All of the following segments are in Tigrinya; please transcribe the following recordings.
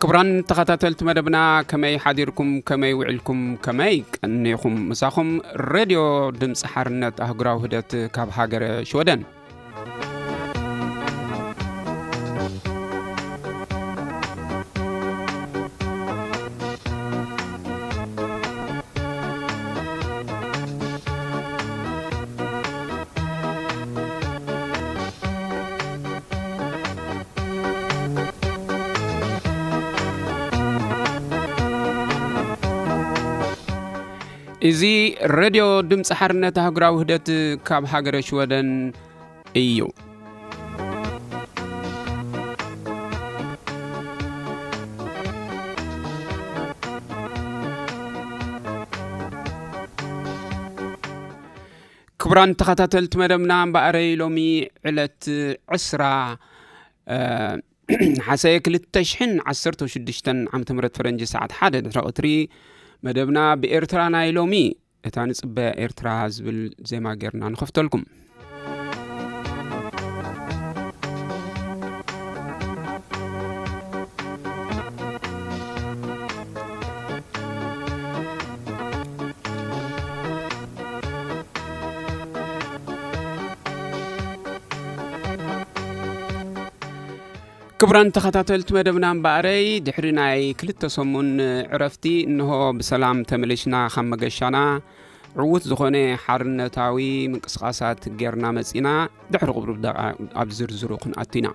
ክቡራን ተኸታተልቲ መደብና፣ ከመይ ሓዲርኩም፣ ከመይ ውዒልኩም፣ ከመይ ቀኒኹም? ምሳኹም ሬድዮ ድምፂ ሓርነት ኣህጉራዊ ውህደት ካብ ሃገረ ሽወደን። እዚ ሬድዮ ድምፂ ሓርነት ኣህጉራዊ ውህደት ካብ ሃገረ ሽወደን እዩ። ክቡራን ተኸታተልቲ መደብና፣ እምበኣረይ ሎሚ ዕለት ዕስራ፣ እ፣ ነሓሰ ክልተ ሽሕን ዓሰርተ ሽዱሽተን ዓመተ ምህረት ፈረንጂ ሰዓት ሓደ ድሕሪ ቀትሪ መደብና ብኤርትራ ናይ ሎሚ፣ እታ ንጽበያ ኤርትራ ዝብል ዜማ ጌርና ንኸፍተልኩም። ክቡራን ተኸታተልቲ መደብና፣ እምበኣረይ ድሕሪ ናይ ክልተ ሰሙን ዕረፍቲ እንሆ ብሰላም ተመሊስና። ካብ መገሻና ዕዉት ዝኾነ ሓርነታዊ ምንቅስቓሳት ጌርና መጺና። ድሕሪ ቁሩብ ደቓ ኣብ ዝርዝሩ ክንኣቱ ኢና።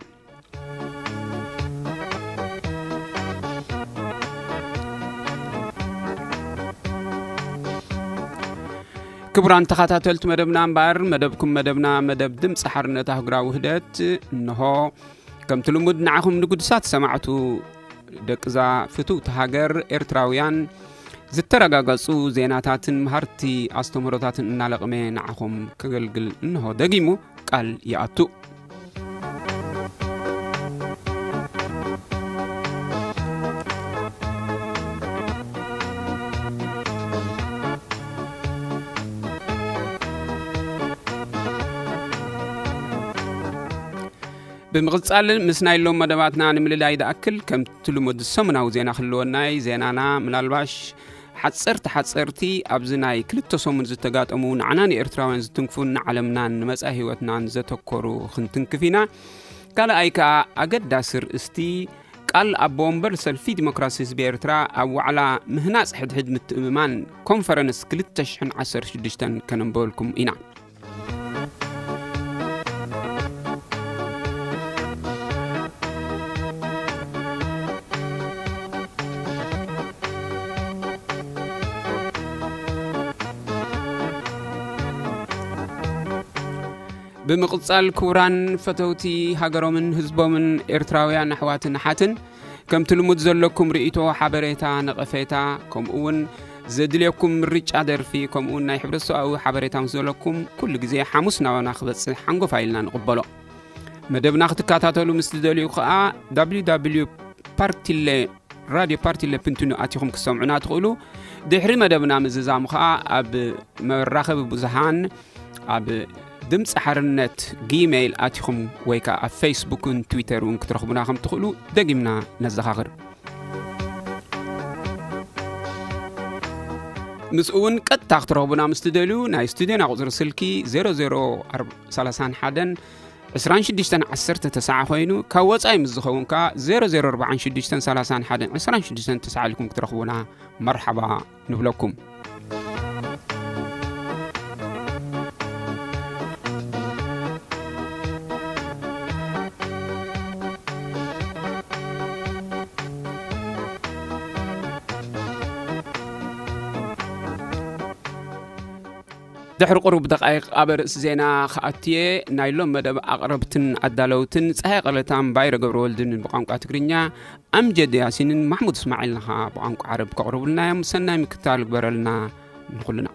ክቡራን ተኸታተልቲ መደብና፣ እምበኣር መደብኩም መደብና፣ መደብ ድምፂ ሓርነት ኣህጉራዊ ውህደት እንሆ ከምቲ ልሙድ ንዓኹም ንግዱሳት ሰማዕቱ ደቅዛ ፍትውቲ ሃገር ኤርትራውያን ዝተረጋገጹ ዜናታትን መሃርቲ ኣስተምህሮታትን እናለቐመ ንዓኹም ከገልግል እንሆ ደጊሙ ቃል ይኣቱ። ብምቕጻል ምስ ናይ ሎም መደባትና ንምልላይ ዝኣክል፣ ከምቲ ልሙድ ሰሙናዊ ዜና ክህልወና እዩ። ዜናና ምናልባሽ ሓጸርቲ ሓጸርቲ ኣብዚ ናይ ክልተ ሰሙን ዝተጋጠሙ ንዓና ንኤርትራውያን ዝትንክፉን ንዓለምናን ንመጻኢ ህይወትናን ዘተኮሩ ክንትንክፍ ኢና። ካልኣይ ከኣ ኣገዳሲ ርእስቲ ቃል ኣቦ ወንበር ሰልፊ ዲሞክራሲ ህዝቢ ኤርትራ ኣብ ዋዕላ ምህናጽ ሕድሕድ ምትእምማን ኮንፈረንስ ክልተ ሽሕን ዓሰርተ ሽዱሽተን ከነንበበልኩም ኢና። ብምቕጻል፣ ክቡራን ፈተውቲ ሃገሮምን ህዝቦምን ኤርትራውያን ኣሕዋትን ኣሓትን፣ ከምቲ ልሙድ ዘለኩም ርእይቶ፣ ሓበሬታ፣ ነቐፌታ፣ ከምኡ እውን ዘድልየኩም ምርጫ ደርፊ፣ ከምኡ እውን ናይ ሕብረተሰባዊ ሓበሬታ ምስ ዘለኩም፣ ኩሉ ግዜ ሓሙስ ናባና ክበጽሕ ሓንጎፋይ ኢልና ንቕበሎ። መደብና ክትከታተሉ ምስ ትደልዩ ከኣ፣ www ፓርቲለ፣ ራድዮ ፓርቲለ ፕንትኑ ኣቲኹም ክትሰምዑና ትኽእሉ። ድሕሪ መደብና ምዝዛሙ ከኣ፣ ኣብ መራኸቢ ብዙሃን፣ ኣብ ድምፂ ሓርነት ጊሜይል ኣቲኹም ወይ ከኣ ኣብ ፌስቡክን ትዊተር እውን ክትረኽቡና ከም ትኽእሉ ደጊምና ነዘኻኽር። ምስኡ እውን ቀጥታ ክትረኽቡና ምስ ትደልዩ፣ ናይ ስቱድዮና ቁጽሪ ስልኪ ዜሮ ዜሮ ሰላሳን ሓደን ዕስራን ሽዱሽተን ዓሰርተ ተስዓ ኮይኑ፣ ካብ ወጻኢ ምስ ዝኸውን ከኣ ዜሮ ዜሮ ኣርባዓን ሽዱሽተን ሰላሳን ሓደን ዕስራን ሽዱሽተን ተስዓ ኢልኩም ክትረኽቡና መርሓባ ንብለኩም። ድሕሪ ቁሩብ ደቃይቕ ኣብ ርእሲ ዜና ክኣትየ። ናይ ሎም መደብ ኣቕረብትን ኣዳለውትን ጸሃይ ቀለታን ባይረ ገብረ ወልድን ብቋንቋ ትግርኛ፣ ኣምጀድ ያሲንን ማሕሙድ እስማዒልን ኸኣ ብቋንቋ ዓረብ ከቕርቡልና እዮም። ሰናይ ምክትታል ግበረልና ንኹልና።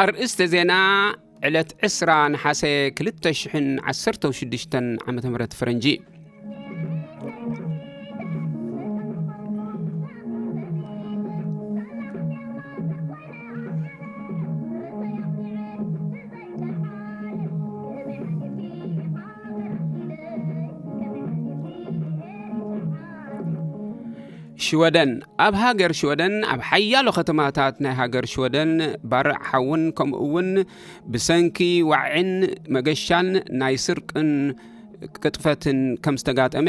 ኣርእስተ ዜና፣ ዕለት ዕስራ ነሓሰ ክልተ ሽሕን ዓሰርተ ሽዱሽተን ዓመተ ምህረት ፈረንጂ። ሽወደን። ኣብ ሃገር ሽወደን፣ ኣብ ሓያሎ ከተማታት ናይ ሃገር ሽወደን፣ ባርዕ ሓውን ከምኡ እውን ብሰንኪ ዋዒን መገሻን ናይ ስርቅን ቅጥፈትን ከም ዝተጋጠመ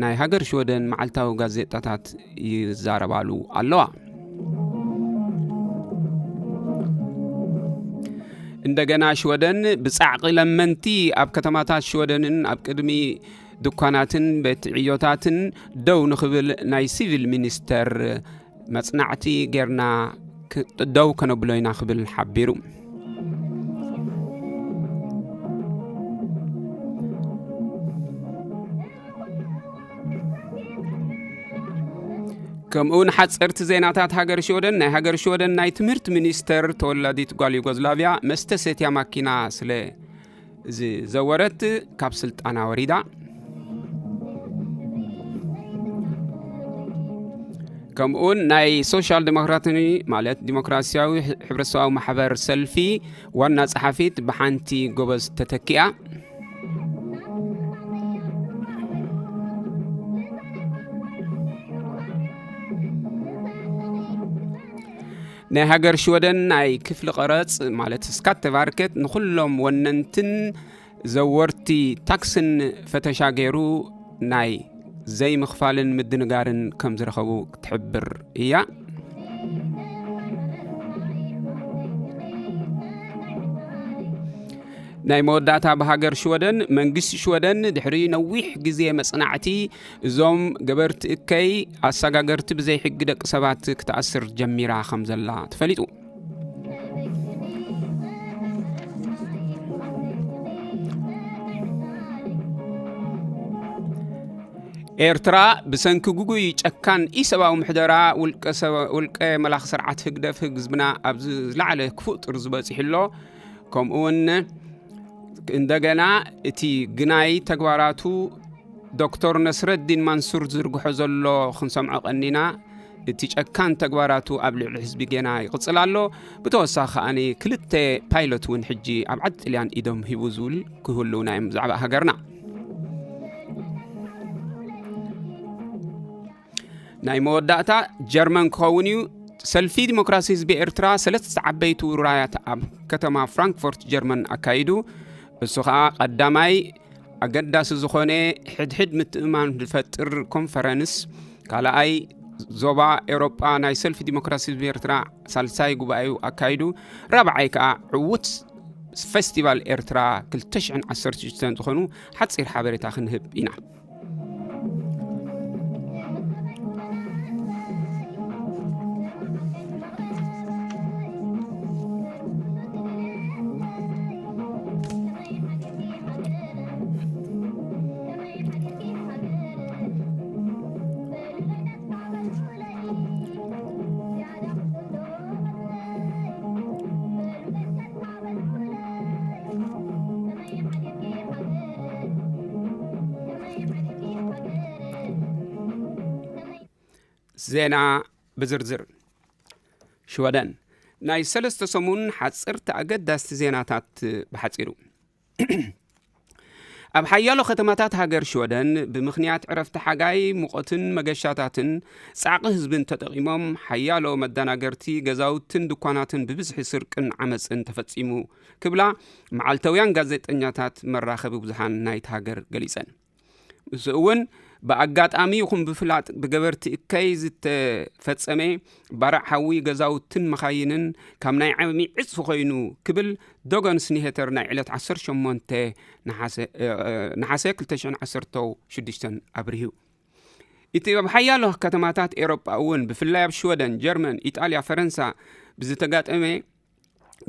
ናይ ሃገር ሽወደን መዓልታዊ ጋዜጣታት ይዛረባሉ ኣለዋ። እንደገና ሽወደን ብጻዕቒ ለመንቲ ኣብ ከተማታት ሽወደንን ኣብ ቅድሚ ድኳናትን ቤት ዕዮታትን ደው ንኽብል ናይ ሲቪል ሚኒስተር መጽናዕቲ ጌርና ክ-፣ ደው ከነብሎ ኢና ክብል ሓቢሩ። ከምኡውን ሓጸርቲ ዜናታት ሃገር ሽወደን፣ ናይ ሃገር ሽወደን ናይ ትምህርቲ ሚኒስተር ተወላዲት ጓል ዩጎዝላቪያ መስተ ሰትያ ማኪና ስለ ዝዘወረት ካብ ስልጣና ወሪዳ። ከምኡውን ናይ ሶሻል ዲሞክራትኒ ማለት ዲሞክራሲያዊ ሕብረተሰባዊ ማሕበር ሰልፊ ዋና ጸሓፊት ብሓንቲ ጎበዝ ተተኪኣ። ናይ ሃገር ሽወደን ናይ ክፍሊ ቀረጽ ማለት ስካተቫርከት ንኹሎም ወነንትን ዘወርቲ ታክስን ፈተሻ ገይሩ ናይ ዘይምኽፋልን ምድንጋርን ከም ዝረኸቡ ክትሕብር እያ። ናይ መወዳእታ ብሃገር ሽወደን፣ መንግስቲ ሽወደን ድሕሪ ነዊሕ ግዜ መጽናዕቲ እዞም ገበርቲ እከይ ኣሰጋገርቲ ብዘይ ሕጊ ደቂ ሰባት ክትኣስር ጀሚራ ከም ዘላ ተፈሊጡ። ኤርትራ ብሰንኪ ግጉይ ጨካን ኢሰብኣዊ ምሕደራ ውልቀ ሰብ-፣ ውልቀ መላኺ ስርዓት ህግደፍ ህዝብና ኣብ ዝለዓለ ክፉእ ጥርዚ በጺሑ ኣሎ። ከምኡ እውን እንደገና እቲ ግናይ ተግባራቱ ዶክተር ነስረዲን ማንሱር ዝዝርግሖ ዘሎ ክንሰምዖ ቀኒና። እቲ ጨካን ተግባራቱ ኣብ ልዕሊ ህዝቢ ጌና ይቕጽል ኣሎ። ብተወሳኺ ከኣ ክልተ ፓይሎት እውን ሕጂ ኣብ ዓዲ ጥልያን ኢዶም ሂቡ ዝብል ክህልውና እዮም ብዛዕባ ሃገርና። ናይ መወዳእታ ጀርመን ክኸውን እዩ። ሰልፊ ዲሞክራሲ ህዝቢ ኤርትራ ሰለስተ ዓበይቲ ውራያት ኣብ ከተማ ፍራንክፎርት ጀርመን ኣካይዱ። እሱ ኸኣ ቀዳማይ ኣገዳሲ ዝኾነ ሕድሕድ ምትእምማን ዝፈጥር ኮንፈረንስ፣ ካልኣይ ዞባ ኤውሮጳ ናይ ሰልፊ ዲሞክራሲ ህዝቢ ኤርትራ ሳልሳይ ጉባኤኡ ኣካይዱ፣ ራብዓይ ከኣ ዕዉት ፈስቲቫል ኤርትራ ክልተ ሽሕን ዓሰርተ ሽዱሽተን ዝኾኑ ሓጺር ሓበሬታ ክንህብ ኢና። ዜና ብዝርዝር። ሽወደን። ናይ ሰለስተ ሰሙን ሓጽርቲ ኣገዳስቲ ዜናታት ብሓጺሩ። ኣብ ሓያሎ ከተማታት ሃገር ሽወደን ብምኽንያት ዕረፍቲ ሓጋይ ሙቐትን መገሻታትን ጻዕቒ ህዝብን ተጠቒሞም ሓያሎ መዳናገርቲ ገዛውትን ድኳናትን ብብዝሒ ስርቅን ዓመጽን ተፈጺሙ ክብላ መዓልታውያን ጋዜጠኛታት መራኸቢ ብዙሃን ናይቲ ሃገር ገሊጸን። ምስኡ እውን ብኣጋጣሚ ይኹን ብፍላጥ ብገበርቲ እከይ ዝተፈጸመ ባርዕ ሓዊ ገዛውትን መኻይንን ካብ ናይ ዓሚ ዕጽፊ ኮይኑ ክብል ዶገንስ ኒሄተር ናይ ዕለት ዓሰርተ ሸሞንተ ነሓሰ ክልተ ሽሕን ዓሰርተ ሽዱሽተን ኣብሪሁ። እቲ ኣብ ሓያሎ ከተማታት ኤውሮጳ እውን ብፍላይ ኣብ ሽወደን፣ ጀርመን፣ ኢጣልያ፣ ፈረንሳ ብዝተጋጠመ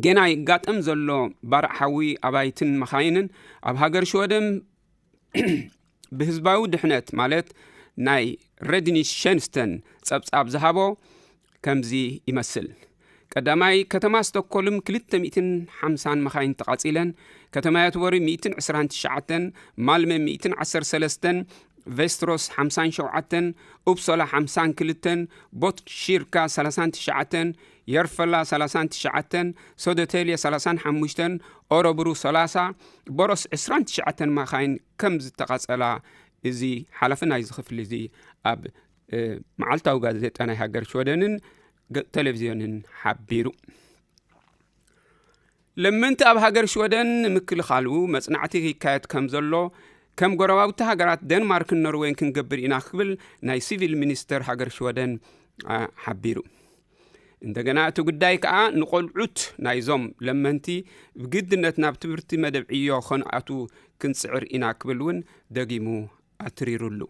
ጌና ይጋጠም ዘሎ ባርዕ ሓዊ ኣባይትን መኻይንን ኣብ ሃገር ሽወደን ብህዝባዊ ድሕነት ማለት ናይ ሬድኒስ ሸንስተን ጸብጻብ ዝሃቦ ከምዚ ይመስል። ቀዳማይ ከተማ ስቶኮልም ክልተ ሚእትን ሓምሳን መኻይን ተቓጺለን፣ ከተማ ያትቦሪ ሚእትን ዕስራን ትሽዓተን፣ ማልመ ሚእትን ዓሰርተ ሰለስተን፣ ቬስትሮስ ሓምሳን ሸውዓተን፣ ኡፕሶላ ሓምሳን ክልተን፣ ቦትሺርካ ሰላሳን ትሽዓተን፣ የርፈላ ሰላሳን ትሽዓተን፣ ሶደቴልየ ሰላሳን ሓሙሽተን፣ ኦረብሩ ሰላሳ፣ ቦሮስ ዕስራን ትሽዓተን መኻይን ከም ዝተቓጸላ እዚ ሓላፊ ናይዚ ክፍሊ እዚ ኣብ መዓልታዊ ጋዜጣ ናይ ሃገር ሽወደንን ቴሌቪዝዮንን ሓቢሩ። ለመንቲ ኣብ ሃገር ሽወደን ንምክልኻሉ መጽናዕቲ ይካየድ ከም ዘሎ ከም ጎረባብቲ ሃገራት ደንማርክን ኖርዌይን ክንገብር ኢና ክብል ናይ ሲቪል ሚኒስተር ሃገር ሽወደን ሓቢሩ። እንደገና እቲ ጉዳይ ከኣ ንቆልዑት ናይዞም ለመንቲ ብግድነት ናብ ትምህርቲ መደብ ዕዮ ከንኣቱ ክንጽዕር ኢና ክብል እውን ደጊሙ ኣትሪሩሉ።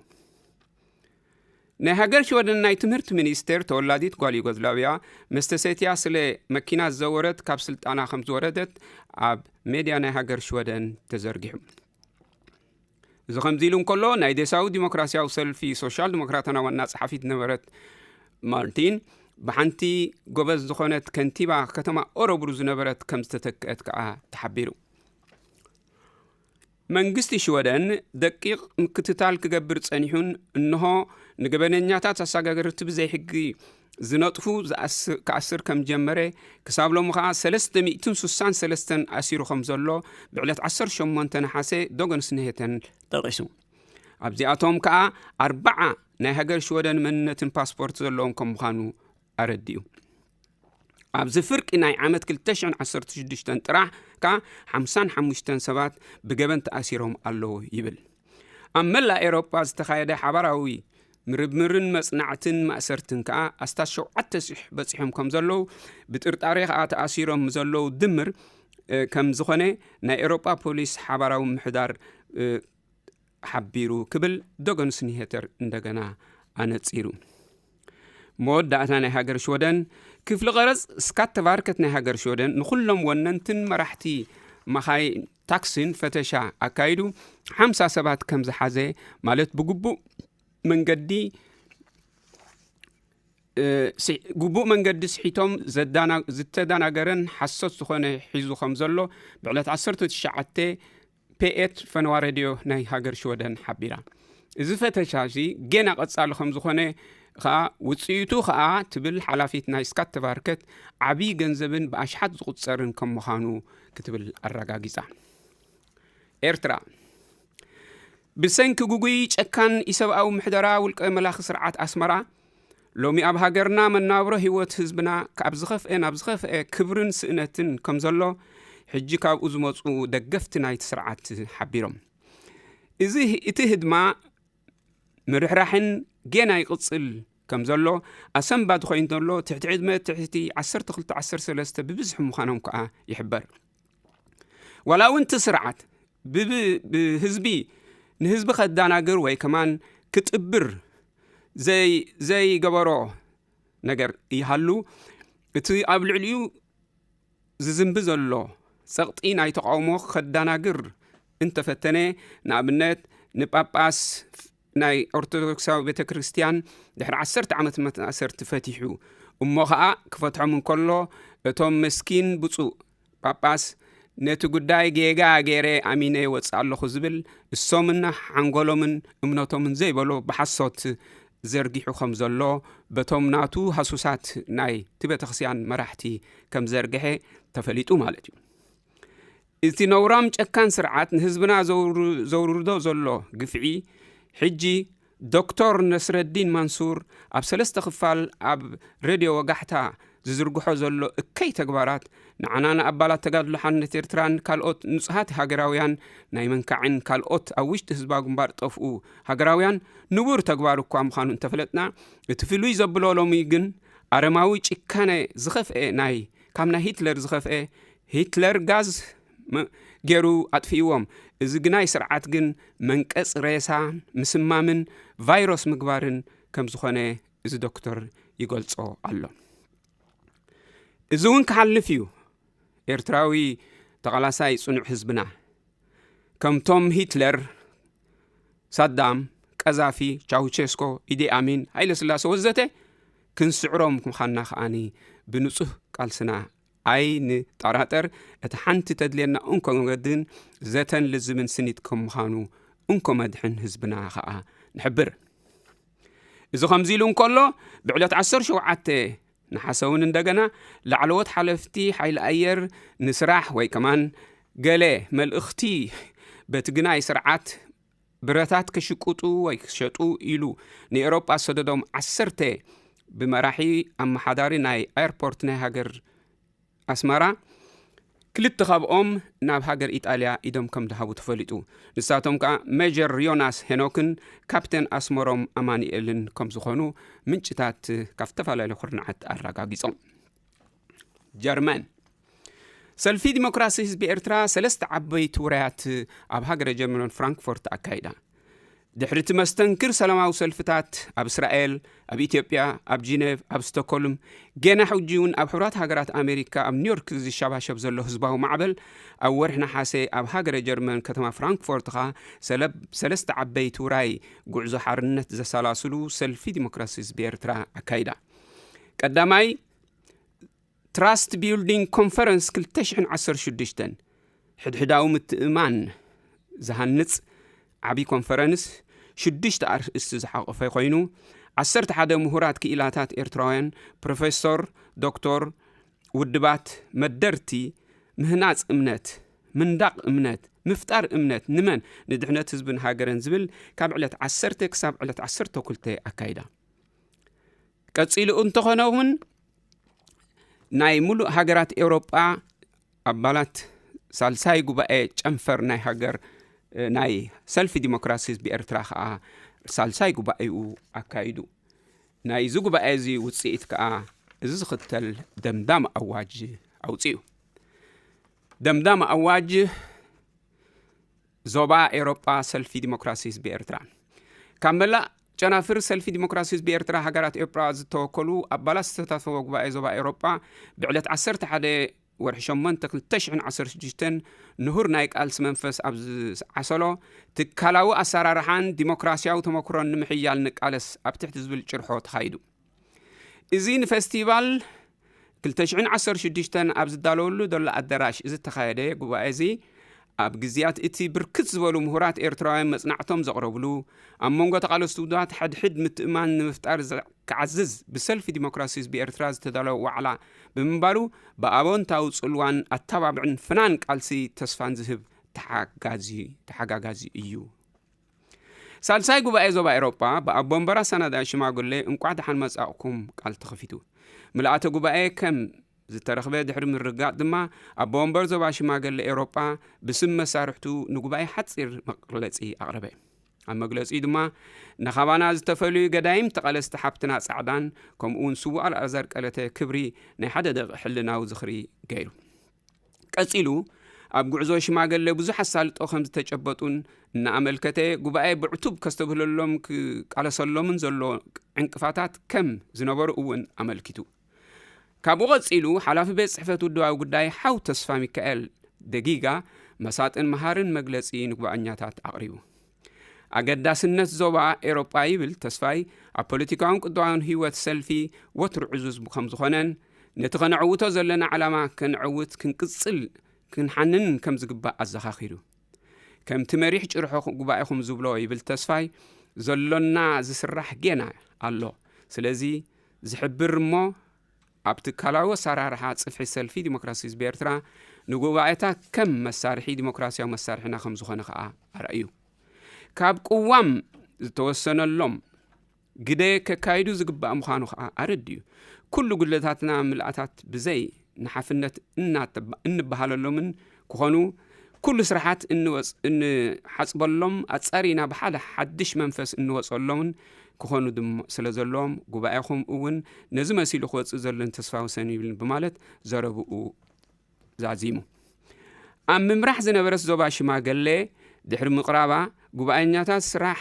ናይ ሃገር ሽወደን ናይ ትምህርቲ ሚኒስቴር ተወላዲት ጓል ዩጎዝላቪያ መስተሰትያ ስለ መኪና ዝዘወረት ካብ ስልጣና ከም ዝወረደት ኣብ ሜድያ ናይ ሃገር ሽወደን ተዘርጊሑ። እዚ ከምዚ ኢሉ እንከሎ ናይ ዴሳዊ ዲሞክራሲያዊ ሰልፊ ሶሻል ዲሞክራትና ዋና ጸሓፊት ዝነበረት ማርቲን ብሓንቲ ጎበዝ ዝኾነት ከንቲባ ከተማ ኦረብሩ ዝነበረት ከም ዝተተክአት ከኣ ተሓቢሩ። መንግስቲ ሽወደን ደቂቕ ምክትታል ክገብር ጸኒሑን እንሆ ንገበነኛታት ኣሰጋገርቲ ብዘይሕጊ ዝነጥፉ ክኣስር ከም ጀመረ ክሳብ ሎሚ ከኣ ሰለስተ ሚእትን ስሳን ሰለስተን ኣሲሩ ከም ዘሎ ብዕለት ዓሰርተ ሸሞንተ ነሓሰ ዶገንስ ንሄተን ጠቒሱ። ኣብዚኣቶም ከኣ ኣርባዓ ናይ ሃገር ሽወደን መንነትን ፓስፖርት ዘለዎም ከም ምዃኑ ኣረዲኡ። ኣብዚ ፍርቂ ናይ ዓመት ክልተ ሽሕን ዓሰርተ ሽዱሽተን ጥራሕ ከኣ ሓምሳን ሓሙሽተን ሰባት ብገበን ተኣሲሮም ኣለዉ ይብል። ኣብ መላእ ኤውሮጳ ዝተኻየደ ሓባራዊ ምርምርን መጽናዕትን ማእሰርትን ከኣ ኣስታት ሸውዓተ ሽሕ በጺሖም ከም ዘለዉ ብጥርጣሬ ከኣ ተኣሲሮም ዘለዉ ድምር ከም ዝኾነ ናይ ኤውሮጳ ፖሊስ ሓባራዊ ምሕዳር ሓቢሩ ክብል ዶገንስ ኒሄተር እንደገና ኣነጺሩ። መወዳእታ ናይ ሃገር ሽወደን ክፍሊ ቀረጽ ስካተቫርከት ናይ ሃገር ሽወደን ንኹሎም ወነንትን መራሕቲ መኻይ ታክሲን ፈተሻ ኣካይዱ ሓምሳ ሰባት ከም ዝሓዘ ማለት ብግቡእ መንገዲ ግቡእ መንገዲ ስሒቶም ዝተዳናገረን ሓሶት ዝኾነ ሒዙ ከም ዘሎ ብዕለት ዓሰርተ ትሽዓተ ፔኤት ፈነዋ ሬድዮ ናይ ሃገር ሽወደን ሓቢራ። እዚ ፈተሻ እዚ ጌና ቀጻሊ ከም ዝኾነ ከኣ ውጽኢቱ ከኣ ትብል ሓላፊት ናይ ስካትቫርከት ዓብዪ ገንዘብን ብኣሽሓት ዝቑጸርን ከም ምዃኑ ክትብል ኣረጋጊጻ። ኤርትራ ብሰንኪ ጉጉይ ጨካን ኢሰብኣዊ ምሕደራ ውልቀ መላኺ ስርዓት ኣስመራ ሎሚ ኣብ ሃገርና መናብሮ ህይወት ህዝብና ካብ ዝኸፍአ ናብ ዝኸፍአ ክብርን ስእነትን ከም ዘሎ ሕጂ ካብኡ ዝመፁ ደገፍቲ ናይቲ ስርዓት ሓቢሮም። እዚ እቲ ህድማ ምርሕራሕን ጌና ይቕፅል ከም ዘሎ ኣሰንባዲ ኮይኑ ዘሎ ትሕቲ ዕድመ ትሕቲ ዓሰርተ ክልተ ዓሰርተ ሰለስተ ብብዝሒ ምዃኖም ከዓ ይሕበር። ዋላ እውን እቲ ስርዓት ብህዝቢ ንህዝቢ ከዳናግር ወይ ከማን ክጥብር ዘይገበሮ ነገር ይሃሉ እቲ ኣብ ልዕሊኡ ዝዝንቢ ዘሎ ጸቕጢ ናይ ተቓውሞ ከዳናግር እንተፈተነ ንኣብነት ንጳጳስ ናይ ኦርቶዶክሳዊ ቤተ ክርስቲያን ድሕሪ ዓሰርተ ዓመት መታእሰርቲ ፈቲሑ እሞ ኸኣ ክፈትሖም እንከሎ እቶም መስኪን ብፁዕ ጳጳስ ነቲ ጉዳይ ጌጋ ገይረ ኣሚነ ይወፅእ ኣለኹ ዝብል እሶምን ሓንጎሎምን እምነቶምን ዘይበሎ ብሓሶት ዘርጊሑ ከም ዘሎ በቶም ናቱ ሃሱሳት ናይ እቲ ቤተክርስትያን መራሕቲ ከም ዘርግሐ ተፈሊጡ ማለት እዩ። እቲ ነውራም ጨካን ስርዓት ንህዝብና ዘውርዶ ዘሎ ግፍዒ ሕጂ ዶክተር ነስረዲን ማንሱር ኣብ ሰለስተ ክፋል ኣብ ሬድዮ ወጋሕታ ዝዝርግሖ ዘሎ እከይ ተግባራት ንዓና ንኣባላት ተጋድሎ ሓርነት ኤርትራን ካልኦት ንጹሃት ሃገራውያን ናይ መንካዕን ካልኦት ኣብ ውሽጢ ህዝባዊ ግንባር ጠፍኡ ሃገራውያን ንቡር ተግባር እኳ ምዃኑ እንተፈለጥና፣ እቲ ፍሉይ ዘብሎ ሎሚ ግን ኣረማዊ ጭካነ ዝኸፍኤ ናይ ካብ ናይ ሂትለር ዝኸፍኤ ሂትለር ጋዝ ገይሩ ኣጥፍእዎም። እዚ ግናይ ስርዓት ግን መንቀጽ ሬሳ ምስማምን ቫይረስ ምግባርን ከም ዝኾነ እዚ ዶክተር ይገልጾ ኣሎ። እዚ እውን ክሓልፍ እዩ። ኤርትራዊ ተቓላሳይ ጽኑዕ ህዝብና ከምቶም ሂትለር፣ ሳዳም፣ ቀዛፊ፣ ቻውቸስኮ፣ ኢዲ ኣሚን፣ ሃይለ ስላሰ ወዘተ ክንስዕሮም ምዃንና ከኣኒ ብንጹህ ቃልስና ኣይንጠራጠር። እቲ ሓንቲ ተድልየና እንኮ መገድን ዘተን ልዝብን ስኒት ከም ምዃኑ እንኮ መድሕን ህዝብና ከኣ ንሕብር። እዚ ከምዚ ኢሉ እንከሎ ብዕለት ዓሰርተ ሸውዓተ ነሓሰ እውን እንደገና ላዕለዎት ሓለፍቲ ሓይሊ ኣየር ንስራሕ ወይ ከማን ገለ መልእኽቲ በቲ ግናይ ስርዓት ብረታት ክሽቅጡ ወይ ክሸጡ ኢሉ ንኤውሮጳ ዝሰደዶም ዓሰርተ ብመራሒ ኣመሓዳሪ ናይ ኣየርፖርት ናይ ሃገር ኣስመራ ክልተ ካብኦም ናብ ሃገር ኢጣልያ ኢዶም ከም ዝሃቡ ተፈሊጡ። ንሳቶም ከኣ ሜጀር ዮናስ ሄኖክን ካፕቴን ኣስመሮም ኣማኑኤልን ከም ዝኾኑ ምንጭታት ካብ ዝተፈላለዩ ኩርናዓት ኣረጋጊጾም። ጀርመን ሰልፊ ዲሞክራሲ ህዝቢ ኤርትራ ሰለስተ ዓበይቲ ውራያት ኣብ ሃገረ ጀርመን ፍራንክፎርት ኣካይዳ። ድሕሪ እቲ መስተንክር ሰላማዊ ሰልፍታት ኣብ እስራኤል፣ ኣብ ኢትዮጵያ፣ ኣብ ጂኔቭ፣ ኣብ ስቶኮልም፣ ገና ሕጂ እውን ኣብ ሕቡራት ሃገራት ኣሜሪካ ኣብ ኒውዮርክ ዝሸባሸብ ዘሎ ህዝባዊ ማዕበል ኣብ ወርሒ ነሓሰ ኣብ ሃገረ ጀርመን ከተማ ፍራንክፎርት ኸኣ ሰለብ ሰለስተ ዓበይቲ ውራይ ጉዕዞ ሓርነት ዘሰላስሉ ሰልፊ ዲሞክራሲ ህዝቢ ኤርትራ ኣካይዳ። ቀዳማይ ትራስት ቢልዲንግ ኮንፈረንስ ክልተ ሽሕን ዓሰርተ ሽዱሽተን ሕድሕዳዊ ምትእማን ዝሃንጽ ዓቢ ኮንፈረንስ ሽዱሽተ ኣርእስቲ ዝሓቆፈ ኮይኑ ዓሰርተ ሓደ ምሁራት ክኢላታት ኤርትራውያን ፕሮፌሶር ዶክተር ውድባት መደርቲ ምህናጽ እምነት ምንዳቕ እምነት ምፍጣር እምነት ንመን ንድሕነት ህዝብን ሃገርን ዝብል ካብ ዕለት ዓሰርተ ክሳብ ዕለት ዓሰርተ ክልተ ኣካይዳ ቀጺሉ እንተኾነ እውን ናይ ሙሉእ ሃገራት ኤውሮጳ ኣባላት ሳልሳይ ጉባኤ ጨንፈር ናይ ሃገር ናይ ሰልፊ ዲሞክራሲ ህዝቢ ኤርትራ ከዓ ሳልሳይ ጉባኤኡ ኣካይዱ። ናይዚ ጉባኤ እዚ ውፅኢት ከዓ እዚ ዝኽተል ደምዳም ኣዋጅ ኣውፅኡ። ደምዳም ኣዋጅ ዞባ ኤውሮጳ ሰልፊ ዲሞክራሲ ህዝቢ ኤርትራ ካብ መላእ ጨናፍር ሰልፊ ዲሞክራሲ ህዝቢ ኤርትራ ሃገራት ኤውሮጳ ዝተወከሉ ኣባላት ዝተሳተፈዎ ጉባኤ ዞባ ኤውሮጳ ብዕለት ዓሰርተ ሓደ ወርሒ ሸሞንተ ክልተ ሽሕን ዓሰርተ ሽዱሽተን ንሁር ናይ ቃልሲ መንፈስ ኣብ ዝዓሰሎ ትካላዊ ኣሰራርሓን ዲሞክራሲያዊ ተመክሮን ንምሕያል ንቃለስ ኣብ ትሕቲ ዝብል ጭርሖ ተኻይዱ። እዚ ንፌስቲቫል ክልተ ሽሕን ዓሰርተ ሽዱሽተን ኣብ ዝዳለወሉ ዘሎ ኣዳራሽ ዝተኻየደ ጉባኤ እዚ ኣብ ግዜያት እቲ ብርክት ዝበሉ ምሁራት ኤርትራውያን መጽናዕቶም ዘቕረብሉ ኣብ መንጎ ተቓለስቲ ውድባት ሕድሕድ ምትእማን ንምፍጣር ክዓዝዝ ብሰልፊ ዲሞክራሲ ህዝቢ ኤርትራ ዝተዳለወ ዋዕላ ብምንባሩ ብኣወንታዊ ጽልዋን ኣተባብዕን ፍናን ቃልሲ ተስፋን ዝህብ ተሓጋጋዚ እዩ። ሳልሳይ ጉባኤ ዞባ ኤውሮጳ ብኣቦ ወንበር ኣሰናዳኢ ሽማግሌ እንቋዕ ደሓን መጻእኩም ቃል ተኸፊቱ። ምልኣተ ጉባኤ ከም ዝተረኽበ ድሕሪ ምርግጋጽ ድማ ኣቦ ወንበር ዞባ ሽማግሌ ኤውሮጳ ብስም መሳርሕቱ ንጉባኤ ሓጺር መግለጺ ኣቕረበ። ኣብ መግለጺኡ ድማ ንኻባና ዝተፈልዩ ገዳይም ተቓለስቲ ሓብትና ጻዕዳን ከምኡ እውን ስዉእ ኣልኣዛር ቀለተ ክብሪ ናይ ሓደ ደቂ ሕልናዊ ዝኽሪ ገይሩ። ቀጺሉ ኣብ ጉዕዞ ሽማግሌ ብዙሕ ኣሳልጦ ከም ዝተጨበጡን እናኣመልከተ ጉባኤ ብዕቱብ ከስተብህለሎም ክቃለሰሎምን ዘሎ ዕንቅፋታት ከም ዝነበሩ እውን ኣመልኪቱ። ካብኡ ቀጺሉ ሓላፊ ቤት ጽሕፈት ውድባዊ ጉዳይ ሓው ተስፋ ሚካኤል ደጊጋ መሳጥን መሃርን መግለጺ ንጉባኣኛታት ኣቕሪቡ። ኣገዳስነት ዞባ ኤውሮጳ ይብል ተስፋይ ኣብ ፖለቲካውን ቁጠባውን ህይወት ሰልፊ ወትሩ ዕዙዝ ከም ዝኾነን ነቲ ከነዕውቶ ዘለና ዓላማ ከነዕውት ክንቅጽል ክንሓንን ከም ዝግባእ ኣዘኻኺሩ። ከምቲ መሪሕ ጭርሖ ጉባኤኹም ዝብሎ ይብል ተስፋይ ዘሎና ዝስራሕ ጌና ኣሎ። ስለዚ ዝሕብር እሞ ኣብ ትካላዊ ኣሰራርሓ ጽፍሒ ሰልፊ ዲሞክራሲ ህዝቢ ኤርትራ ንጉባኤታት ከም መሳርሒ ዲሞክራሲያዊ መሳርሒና ከም ዝኾነ ከኣ ኣርእዩ። ካብ ቅዋም ዝተወሰነሎም ግደ ከካይዱ ዝግባእ ምዃኑ ከኣ ኣረድዩ። ኩሉ ጉድለታትና ምልኣታት ብዘይ ንሓፍነት እናተባ-፣ እንበሃለሎምን ክኾኑ፣ ኩሉ ስራሓት እንወጽ-፣ እንሓጽበሎም ኣጻሪና ብሓደ ሓድሽ መንፈስ እንወጸሎምን ክኾኑ ድም-፣ ስለ ዘለዎም፣ ጉባኤኹም እውን ነዚ መሲሉ ክወጽእ ዘሎን ተስፋ ውሰን ይብልን ብማለት ዘረብኡ ዛዚሙ። ኣብ ምምራሕ ዝነበረት ዞባ ሽማገሌ ድሕሪ ምቕራባ፣ ጉባኤኛታት ስራሕ፣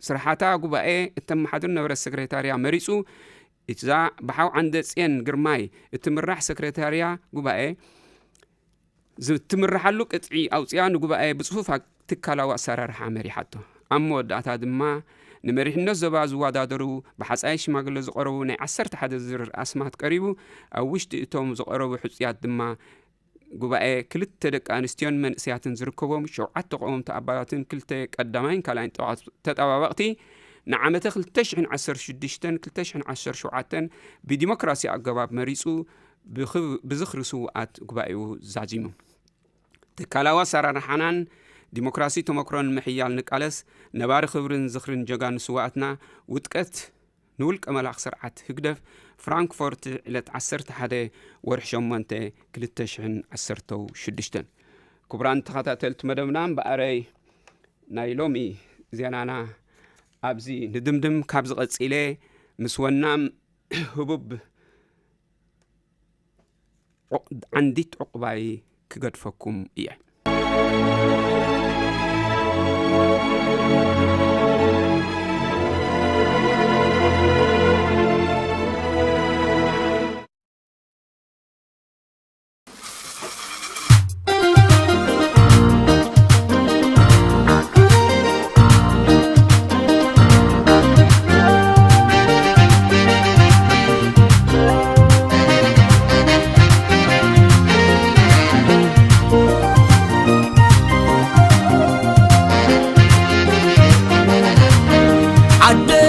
ስራሓታ ጉባኤ እተመሓድር ነበረት ሰክሬታርያ መሪጹ፣ እዛ ብሓው ዓንደጽየን ግርማይ እትምራሕ ሰክሬታርያ ጉባኤ ዝትምርሓሉ ቅጥዒ ኣውጽያ ንጉባኤ ብጽፉፍ ኣ-፣ ትካላዊ ኣሰራርሓ መሪሓቶ። ኣብ መወዳእታ ድማ ንመሪሕነት ዞባ ዝወዳደሩ ብሓጻይ ሽማግለ ዝቐረቡ ናይ ዓሰርተ ሓደ ዝርዝር ኣስማት ቀሪቡ፣ ኣብ ውሽጢ እቶም ዝቐረቡ ሕጹያት ድማ ጉባኤ ክልተ ደቂ ኣንስትዮን መንእሰያትን ዝርከቦም ሸውዓተ ቀወምቲ ኣባላትን ክልተ ቀዳማይን ካልኣይን ጠዋ-፣ ተጠባበቕቲ ንዓመተ ክልተ ሽሕን ዓሰርተ ሽዱሽተን ክልተ ሽሕን ዓሰርተ ሸውዓተን ብዲሞክራሲ ኣገባብ መሪጹ ብኽብ-፣ ብዝኽሪ ስውኣት ጉባኤኡ ዛዚሙ። ትካላዊ ኣሰራርሓናን ዲሞክራሲ ተመክሮን ምሕያል ንቃለስ፣ ነባሪ ክብርን ዝኽርን ጀጋኑ ስውኣትና፣ ውድቀት ንውልቀ መላኽ ስርዓት ህግደፍ፣ ፍራንክፎርት፣ ዕለት ዓሰርተ ሓደ ወርሒ ሸሞንተ ክልተ ሽሕን ዓሰርተ ሽዱሽተን። ክቡራን ተኸታተልቲ መደብና፣ እምበኣረይ ናይ ሎሚ ዜናና ኣብዚ ንድምድም። ካብ ዝቐጺለ ምስ ወናም ህቡብ ዑቕ-፣ ዓንዲት ዑቕባይ ክገድፈኩም እየ።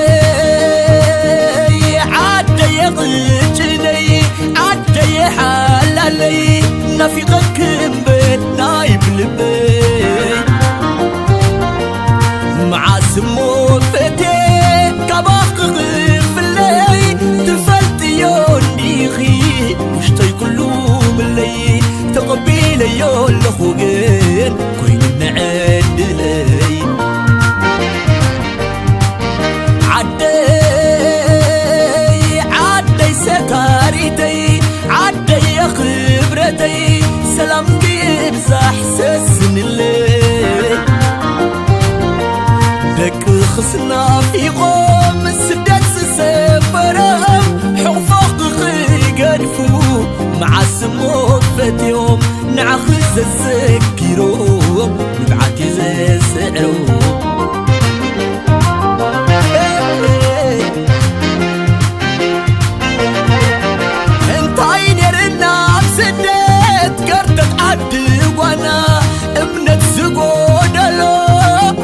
ዓደይ ዓደይ ቅጭነይ ዓደይ ሓላለይ ናፊቐኪ እምበር ናይ ብልበይ መዓስ እሞ ፈትየ ካባኺ ክፍለይ ትፈልጥዮ እንዲኺ ውሽጠይ ኩሉ ምለይ ተቐቢለዮ ኣለኹ ግን ኮይኑ ንዕድለይ ዓደይ ዓደይ ሰካሪተይ ዓደይ ክብረተይ ሰላምኪ ይብዛሕ ሰስንለይ ደቅኽስ ናፊቖም ስደት ዝሰፈሮም ሕቑፎኺ ክገድፉ መዓስ እሞ ፈትዮም ንዓኺ ዘዘኪሮም ንብዓት እዩ ዘስዕሮም እንታይ ነይርና ኣብ ስደት ከርተት ዓዲ ጓና እምነት ዝጎደሎ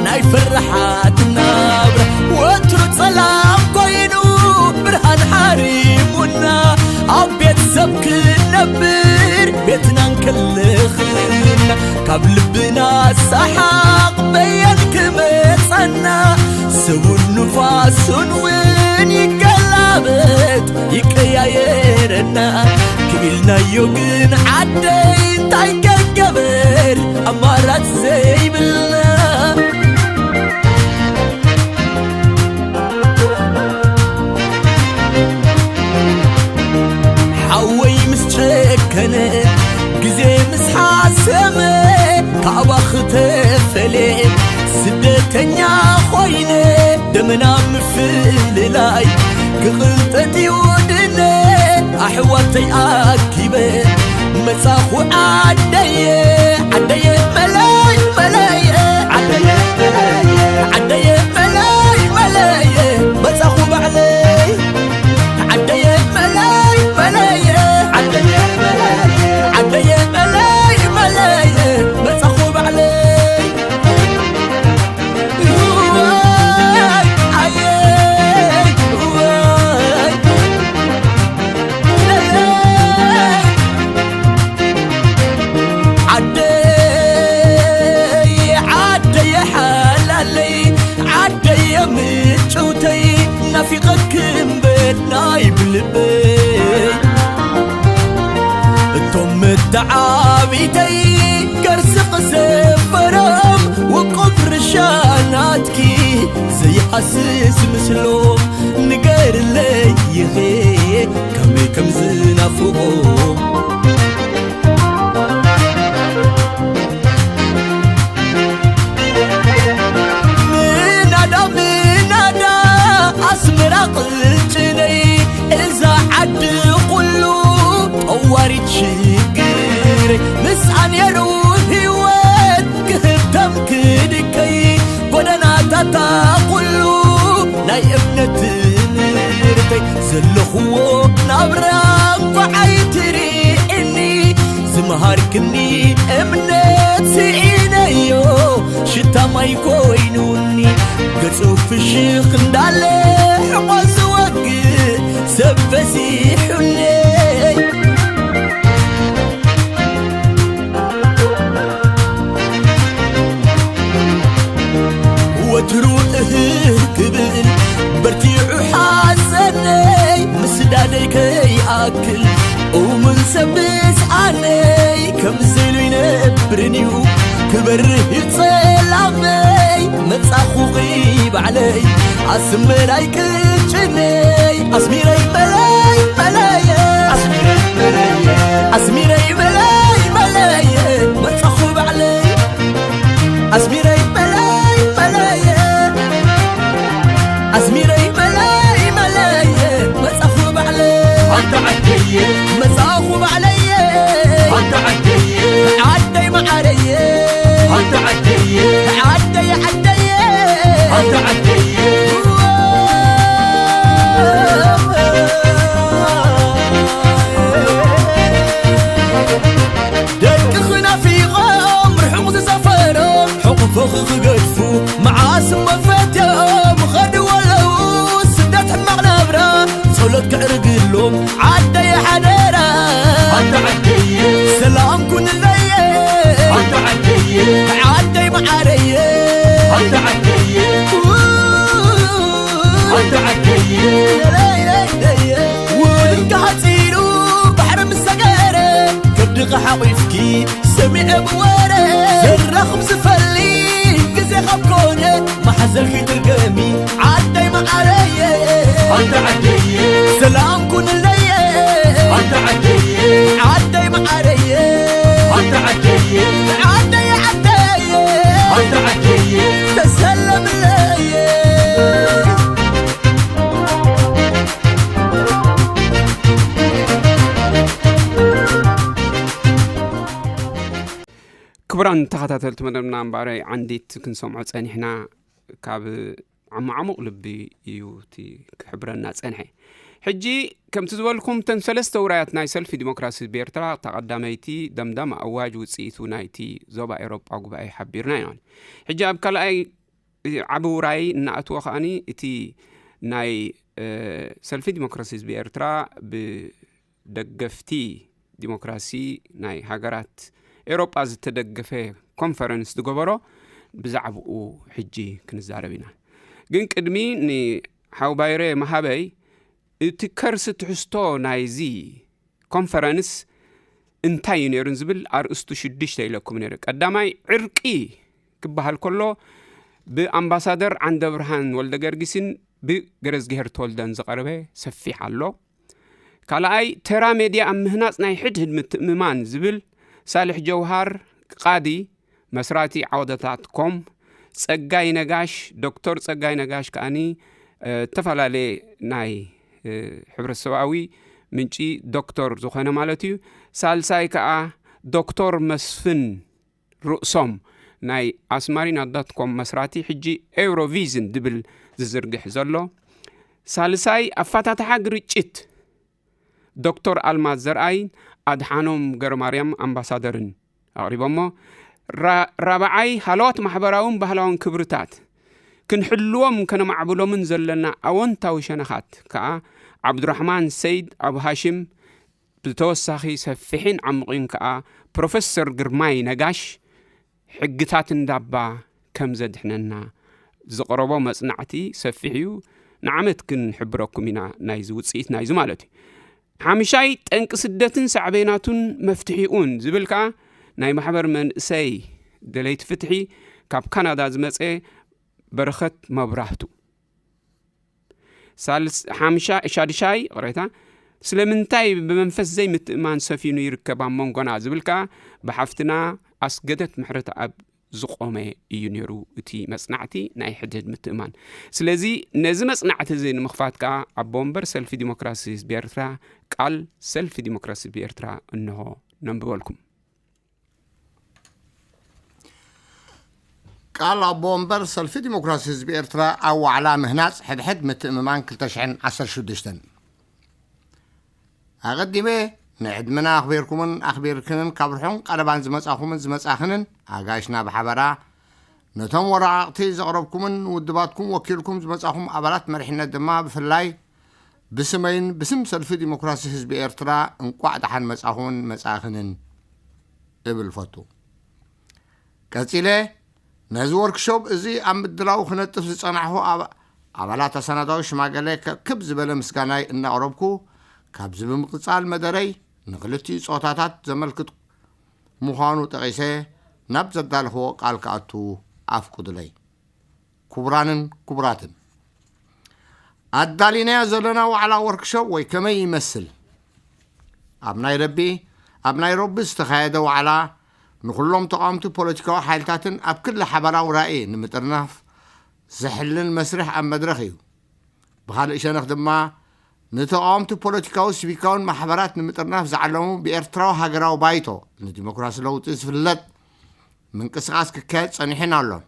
ናይ ፍርሓት ናብራ ወትሩ ጸላም ኮይኑ ብርሃን ሓሪሙና ኣብ ቤት ሰብ ክነብር ቤትና እንከለኽና ካብ ልብና ሰሓቕ በየን ክመጸና ሰቡን ንፋሱን እውን ይገላበጥ ይቀያየረና ክኢልናዮ ግን ዓደይ እንታይ ከገበር ኣማራጽ ዘይብልና ሓወይ ምስ ጨከነ ግዜ ምስ ሓሰመ ካባኺ ተፈልየ ስደተኛ ኮይነ ደመና ምፍልላይ ክቕልጠጥ ይውድነ ኣሕዋተይ ኣኪበ መጻኹ ዓደየ ዓደየ መለይ መለየ ዓደየ መለይ ዓደየ መለይ መለየ መጻኹ ባዕለይ ዓደየ መለይ መለየ ዓደየ መለይ ዓደየ መለይ መለየ መጻኹ ባዕለይ ተዓቢተይ ከርስቕ ዘበሮም ውቁብ ርሻናትኪ ዘይሃስስ ምስሎም ንገርለይ ይኸ ከመይ ከም ዝናፍቖ። ምናዳ ምናዳ ኣስመራ ቅጭነይ እዛ ዓዲ ኩሉ ጠዋሪት ሽግር ምስኣ ነይሩ ህይወት ክህብተም ክድከይ ጎደናታታ ኩሉ ናይ እምነት ትምህርተይ ዘለኽዎ ናብራ እንኳዓይ ትርእኒ ዝመሃርክኒ እምነት ስኢነዮ ሽታ ማይ ኮይኑኒ ገጹ ፍሽኽ እንዳለ ሕቖ ዝወግእ ሰብ በዚሑለይ። ወትሩ እህ ክብል በርቲዑ ሓዘነይ ምስዳደይ ከይኣክል እሙን ሰብ ምስኣነይ ከም ዘይሉ ይነብርን እዩ ክበርህ ጸላመይ መጻኹኺ ባዕለይ ኣስመራይ ቅጭነይ ኣስሚረይ መለይ መለየ ኣስሚረይ መለይ መለየ መጻኹ ባዕለይ ኣስሚረይ መለይ መለየ ኣስሚረይ መለይ መለየ መጻኹ ባዕለይ ኣንተ ዓደየ መጻኹ ባዕለየ ኣንተ ዓደየ ዓደይ መዓረየ ኣንተ ዓደየ ዓደይ ዓደየ ኣንተ ዓደየ ደቅኺ ናፊቖም ርሑቕ ዝሰፈሮም ሕቑፍኺ ክገድፉ መዓስ እሞ ፈትዮም ኸዱ ወለዉ ስደት ሕማቕ ናብራ ጸሎት ክዕርግሎም ዓደይ ሓደራ ኣንተ ዓደየ ሰላም ኩንለየ ኣንተ ዓደየ ዓደይ መዓረየ ኣንተ ዓደየ ኣንተ ዓደየ ውድካ ሓፂሩ ባሕሪ ምስ ሰገረ ከብድኻ ሓቑፍኪ ሰሚዐ ብወረ ዘራኽብ ዝፈሊ ግዜ ካብ ኮነ ማሕዘልኪ ትርገሚ ዓደይ መዓረየ ኣንተ ዓደየ ሰላም ኩንለየ ኣንተ ዓደየ ዓደይ መዓረየ ኣንተ ዓደየ ዓደይ ዓደየ ኣንተ ዓደየ ተሰለምለየ ክቡራን ተኸታተልቲ መደብና እምበኣረይ ዓንዲት ክንሰምዖ ጸኒሕና ካብ ዓማዕሙቕ ልቢ እዩ እቲ ክሕብረና ጸንሐ። ሕጂ ከምቲ ዝበልኩም እተን ሰለስተ ውራያት ናይ ሰልፊ ዲሞክራሲ ብኤርትራ እታ ቀዳመይቲ ደምዳም ኣዋጅ ውጽኢቱ ናይቲ ዞባ ኤሮጳ ጉባኤ ሓቢርና ኢና። ሕጂ ኣብ ካልኣይ ዓቢ ውራይ እናኣትወ ከኣኒ እቲ ናይ ሰልፊ ዲሞክራሲ ህዝቢ ኤርትራ ብደገፍቲ ዲሞክራሲ ናይ ሃገራት ኤውሮጳ ዝተደገፈ ኮንፈረንስ ዝገበሮ ብዛዕባኡ ሕጂ ክንዛረብ ኢና። ግን ቅድሚ ንሓው ባይረ መሃበይ እቲ ከርሲ ትሕዝቶ ናይዚ ኮንፈረንስ እንታይ እዩ ነይሩ ዝብል ኣርእስቱ ሽዱሽተ ኢለኩም ነይረ። ቀዳማይ ዕርቂ ክበሃል ከሎ ብኣምባሳደር ዓንደብርሃን ወልደገርጊስን ብገረዝግሄር ተወልደን ዝቐረበ ሰፊሕ ኣሎ። ካልኣይ ተራ ሜድያ ኣብ ምህናጽ ናይ ሕድሕድ ምትእምማን ዝብል ሳልሕ ጀውሃር ቃዲ መስራቲ ዓወደታት ኮም ጸጋይ ነጋሽ ዶክተር ጸጋይ ነጋሽ ከኣኒ እተፈላለየ ናይ ሕብረተሰባዊ ምንጪ ዶክተር ዝኾነ ማለት እዩ። ሳልሳይ ከኣ ዶክተር መስፍን ርእሶም ናይ ኣስማሪና ዶትኮም መስራቲ ሕጂ ኤውሮቪዝን ድብል ዝዝርግሕ ዘሎ ሳልሳይ ኣፋታትሓ ግርጭት ዶክተር ኣልማዝ ዘርኣይን ኣድሓኖም ገረማርያም ኣምባሳደርን ኣቕሪቦሞ። ራብዓይ ሃለዋት ማሕበራውን ባህላውን ክብርታት ክንሕልዎም ከነማዕብሎምን ዘለና ኣወንታዊ ሸነኻት ከኣ ዓብዱራሕማን ሰይድ ኣብ ሃሽም ብተወሳኺ ሰፊሕን ዓሙቕን ከኣ ፕሮፈሰር ግርማይ ነጋሽ ሕግታት እንዳባ ከም ዘድሕነና ዝቕረቦ መጽናዕቲ ሰፊሕ እዩ። ንዓመት ክንሕብረኩም ኢና ናይዚ ውጽኢት ናይዚ ማለት እዩ። ሓምሻይ፣ ጠንቂ ስደትን ሳዕቤናቱን መፍትሒኡን ዝብል ከኣ ናይ ማሕበር መንእሰይ ደለይቲ ፍትሒ ካብ ካናዳ ዝመጸ በረኸት መብራህቱ። ሳልስ ሓምሻ ሻድሻይ ቅሬታ ስለምንታይ ብመንፈስ ዘይምትእማን ሰፊኑ ይርከብ ኣብ መንጎና ዝብል ከኣ ብሓፍትና ኣስገደት ምሕረት ኣብ ዝቆመ እዩ ነይሩ እቲ መጽናዕቲ ናይ ሕድሕድ ምትእማን። ስለዚ ነዚ መጽናዕቲ እዚ ንምኽፋት ከኣ ኣቦ ወንበር ሰልፊ ዲሞክራሲ ህዝቢ ኤርትራ ቃል ሰልፊ ዲሞክራሲ ህዝቢ ኤርትራ እንሆ ነንብበልኩም። ቃል ኣቦ ወንበር ሰልፊ ዲሞክራሲ ህዝቢ ኤርትራ ኣብ ዋዕላ ምህናጽ ሕድሕድ ምትእምማን ክልተ ሽሕን ዓሰርተ ሽዱሽተን። ኣቐዲመ ንዕድመና ኣኽቢርኩምን ኣኽቢርክንን ካብ ርሑቕን ቀረባን ዝመጻኹምን ዝመጻኽንን ኣጋይሽና ብሓበራ፣ ነቶም ወረቓቕቲ ዘቕረብኩምን ንውድባትኩም ወኪልኩም ዝመጻኹም ኣባላት መሪሕነት ድማ ብፍላይ ብስመይን ብስም ሰልፊ ዲሞክራሲ ህዝቢ ኤርትራ እንቋዕ ደሓን መጻኹምን መጻእኽንን እብል ፈቱ። ቀጺለ ነዚ ወርክሾፕ እዚ ኣብ ምድላው ክነጥፍ ዝጸናሕኹ ኣባ-፣ ኣባላት ኣሰናዳዊ ሽማገለ ከክብ ዝበለ ምስጋናይ እናቕረብኩ፣ ካብዚ ብምቕጻል መደረይ ንክልቲኡ ጾታታት ዘመልክት ምዃኑ ጠቒሰ ናብ ዘዳለኽዎ ቃል ክኣቱ ኣፍቁዱለይ። ክቡራንን ክቡራትን፣ ኣዳሊናዮ ዘለና ዋዕላ ወርክሾፕ ወይ ከመይ ይመስል? ኣብ ናይሮቢ፣ ኣብ ናይሮቢ ዝተኻየደ ዋዕላ ንኹሎም ተቓወምቲ ፖለቲካዊ ሓይልታትን ኣብ ክሊ ሓባራዊ ራእይ ንምጥርናፍ ዘሕልን መስርሕ ኣብ መድረኽ እዩ። ብኻልእ ሸነኽ ድማ ንተቓወምቲ ፖለቲካዊ ሲቪካውን ማሕበራት ንምጥርናፍ ዝዓለሙ ብኤርትራዊ ሃገራዊ ባይቶ ንዲሞክራሲ ለውጢ ዝፍለጥ ምንቅስቓስ ክካየድ ጸኒሑን ኣሎን።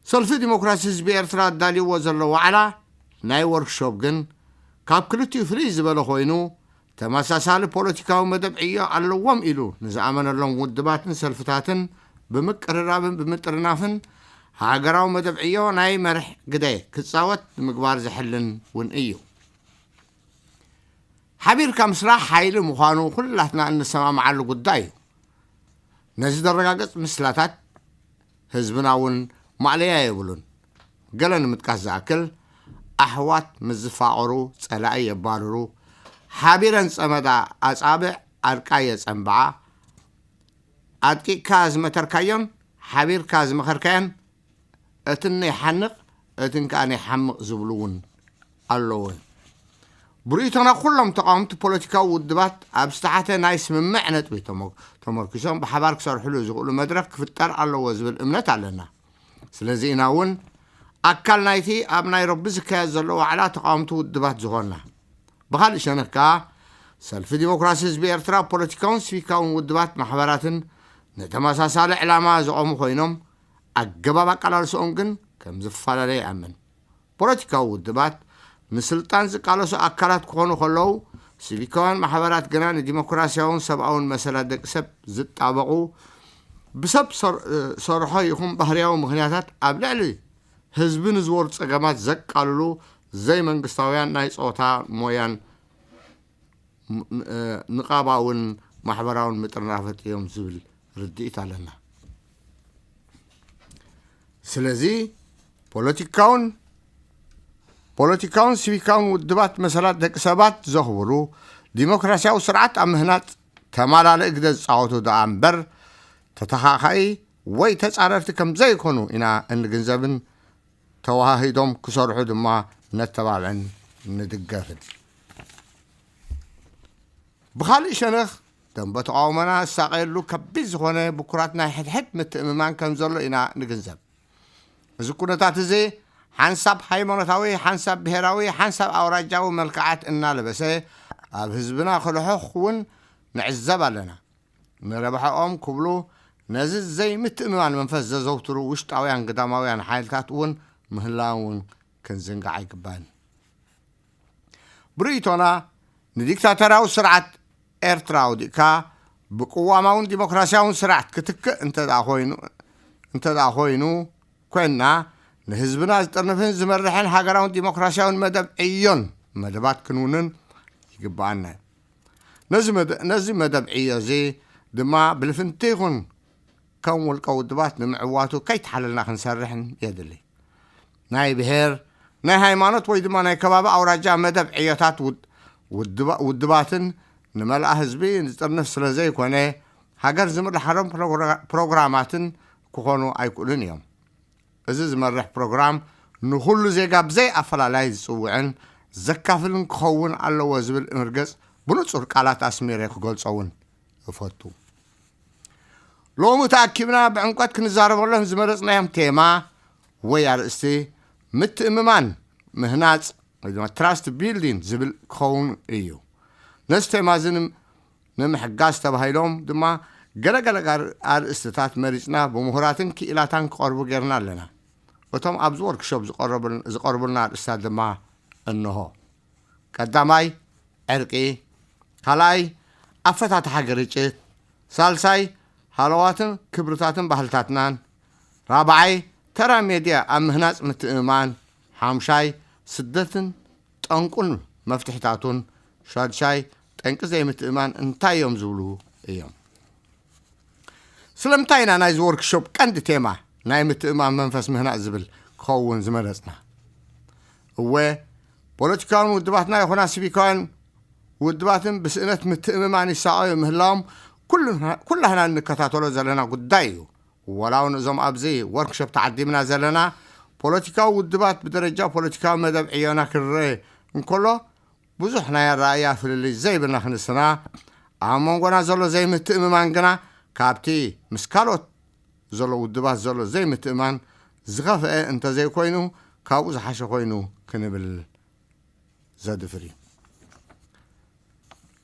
ሰልፊ ዲሞክራሲ ህዝቢ ኤርትራ ኣዳልይዎ ዘሎ ዋዕላ ናይ ወርክሾፕ ግን ካብ ክልቲኡ ፍልይ ዝበለ ኮይኑ፣ ተመሳሳሊ ፖለቲካዊ መደብ ዕዮ ኣለዎም ኢሉ ንዝኣመነሎም ውድባትን ሰልፍታትን ብምቅርራብን ብምጥርናፍን ሃገራዊ መደብ ዕዮ ናይ መርሕ ግደ ክጻወት ንምግባር ዝሕልን እውን እዩ። ሓቢርካ ምስራሕ ሓይሊ ምዃኑ ኩላትና እንሰማምዓሉ ጉዳይ እዩ። ነዚ ዘረጋግጽ ምስላታት ህዝብና እውን ማእለያ የብሉን። ገለ ንምጥቃስ ዝኣክል፣ ኣሕዋት ምስ ዝፋቐሩ ጸላኢ የባርሩ፣ ሓቢረን ዝጸመዳ ኣጻብዕ ኣርቃይ የጸንብዓ፣ ኣድቂቕካ ዝመተርካዮን ሓቢርካ ዝመኸርካዮን እትን ይሓንቕ፣ እትን ከኣ ይሓምቕ ዝብሉ እውን ኣለዉ። ብርእይቶና ኩሎም ተቓወምቲ ፖለቲካዊ ውድባት ኣብ ዝተሓተ ናይ ስምምዕ ነጥቢ ተሞ-፣ ተመርኪሶም ብሓባር ክሰርሕሉ ዝኽእሉ መድረኽ ክፍጠር ኣለዎ ዝብል እምነት ኣለና። ስለዚ ኢና እውን ኣካል ናይቲ ኣብ ናይሮቢ ዝካየድ ዘሎ ዋዕላ ተቓወምቲ ውድባት ዝኾንና። ብኻልእ ሸነኽ ከኣ ሰልፊ ዲሞክራሲ ህዝቢ ኤርትራ ፖለቲካውን ሲቪካውን ውድባት ማሕበራትን ንተመሳሳሊ ዕላማ ዝቖሙ ኮይኖም ኣገባብ ኣቀላልስኦም ግን ከም ዝፈላለ ይኣምን። ፖለቲካዊ ውድባት ንስልጣን ዝቃለሱ ኣካላት ክኾኑ ከለዉ፣ ሲቪካውያን ማሕበራት ግና ንዲሞክራሲያውን ሰብኣውን መሰላት ደቂ ሰብ ዝጣበቑ፣ ብሰብ ሰር-፣ ሰርሖ ይኹን ባህርያዊ ምኽንያታት ኣብ ልዕሊ ህዝቢ ንዝወርዱ ጸገማት ዘቃልሉ ዘይመንግስታውያን ናይ ጾታ ሞያን ም-፣ ም-፣ እ፣ ንቓባውን ማሕበራውን ምጥርናፈት እዮም ዝብል ርድኢት ኣለና። ስለዚ ፖለቲካውን፣ ፖለቲካውን ሲቪካውን ውድባት መሰላት ደቂ ሰባት ዘኽብሩ፣ ዲሞክራሲያዊ ስርዓት ኣብ ምህናጽ ተማላልእ ግደ ዝጻወቱ ደኣ እምበር፣ ተተኻኻኢ ወይ ተጻረርቲ ከም ዘይኮኑ ኢና እንግንዘብን ተዋሃሂዶም ክሰርሑ ድማ ነተባብዕን ንድገፍን። ብኻልእ ሸነኽ፣ ደንበ ተቓውሞና ዝሳቐየሉ ከቢድ ዝኾነ ብኩራት ናይ ሕድሕድ ምትእምማን ከም ዘሎ ኢና ንግንዘብ። እዚ ኩነታት እዚ ሓንሳብ ሃይማኖታዊ፣ ሓንሳብ ብሄራዊ፣ ሓንሳብ ኣውራጃዊ መልክዓት እናለበሰ ኣብ ህዝብና ክልሑኽ እውን ንዕዘብ ኣለና። ንረብሓኦም ክብሉ ነዚ ዘይምትእምማን መንፈስ ዘዘውትሩ ውሽጣውያን ግዳማውያን ሓይልታት እውን ምህላዎም እውን ክንዝንጋዕ ኣይግባእን። ብርእይቶና ንዲክታተራዊ ስርዓት ኤርትራ ኣውዲቕካ ብቅዋማውን ዲሞክራሲያውን ስርዓት ክትክእ እንተ ደኣ ኮይኑ፣ እንተ ደኣ ኮይኑ፣ ኮይንና ንህዝብና ዝጥርንፍን ዝመርሕን ሃገራውን ዲሞክራሲያውን መደብ ዕዮን መደባት ክንውንን ይግብኣና እዩ። ነዚ መደ-፣ ነዚ መደብ ዕዮ እዚ ድማ ብልፍንቲ ይኹን ከም ውልቀ ውድባት ንምዕዋቱ ከይተሓለልና ክንሰርሕን የድሊ። ናይ ብሄር፣ ናይ ሃይማኖት ወይ ድማ ናይ ከባቢ ኣውራጃ መደብ ዕዮታት ውድ-፣ ውድባትን ንመልኣ ህዝቢ ዝጥርንፍ ስለ ዘይኮነ፣ ሃገር ዝምርሓሎም ፕሮግራማትን ክኾኑ ኣይክእሉን እዮም። እዚ ዝመርሕ ፕሮግራም ንኹሉ ዜጋ ብዘይ ኣፈላላይ ዝጽውዕን ዘካፍልን ክኸውን ኣለዎ ዝብል እምርገጽ ብንጹር ቃላት ኣስሚረ ክገልጾ እውን እፈቱ። ሎሚ ተኣኪብና ብዕምቀት ክንዛረበሎም ዝመረጽናዮም ቴማ ወይ ኣርእስቲ ምትእምማን ምህናጽ ወይ ድማ ትራስት ቢልዲንግ ዝብል ክኸውን እዩ። ነዚ ቴማ እዚ ንምሕጋዝ ተባሂሎም ድማ ገለገለ ኣርእስትታት መሪጽና ብምሁራትን ክኢላታን ክቐርቡ ጌርና ኣለና። እቶም ኣብዚ ወርክሾፕ ዝቐርቡልና ኣርእስትታት ድማ እንሆ። ቀዳማይ፣ ዕርቂ። ካልኣይ፣ ኣፈታትሓ ግርጭት። ሳልሳይ፣ ሃለዋትን ክብርታትን ባህልታትናን። ራብዓይ፣ ተራ ሜድያ ኣብ ምህናጽ ምትእምማን። ሓምሻይ፣ ስደትን ጠንቁን መፍትሕታቱን። ሻድሻይ፣ ጠንቂ ዘይምትእማን እንታይ እዮም ዝብሉ እዮም። ስለምንታይ ኢና ናይዚ ወርክሾፕ ቀንዲ ቴማ ናይ ምትእማን መንፈስ ምህናጽ ዝብል ክኸውን ዝመረጽና? እወ፣ ፖለቲካውን ውድባትና ይኹና ሲቪካውያን ውድባትን ብስእነት ምትእምማን ይሳቐዩ ምህላዎም ኩላህና እንከታተሎ ዘለና ጉዳይ እዩ። ወላ እውን እዞም ኣብዚ ወርክሾፕ ተዓዲምና ዘለና ፖለቲካዊ ውድባት ብደረጃ ፖለቲካዊ መደብ ዕዮና ክረአ እንከሎ ብዙሕ ናይ ኣረኣእያ ፍልልይ ዘይብልና ክንስና፣ ኣብ መንጎና ዘሎ ዘይምትእምማን ግና ካብቲ ምስ ካልኦት ዘሎ ውድባት ዘሎ ዘይምትእማን ዝኸፍአ እንተዘይኮይኑ ካብኡ ዝሓሸ ኮይኑ ክንብል ዘድፍር እዩ።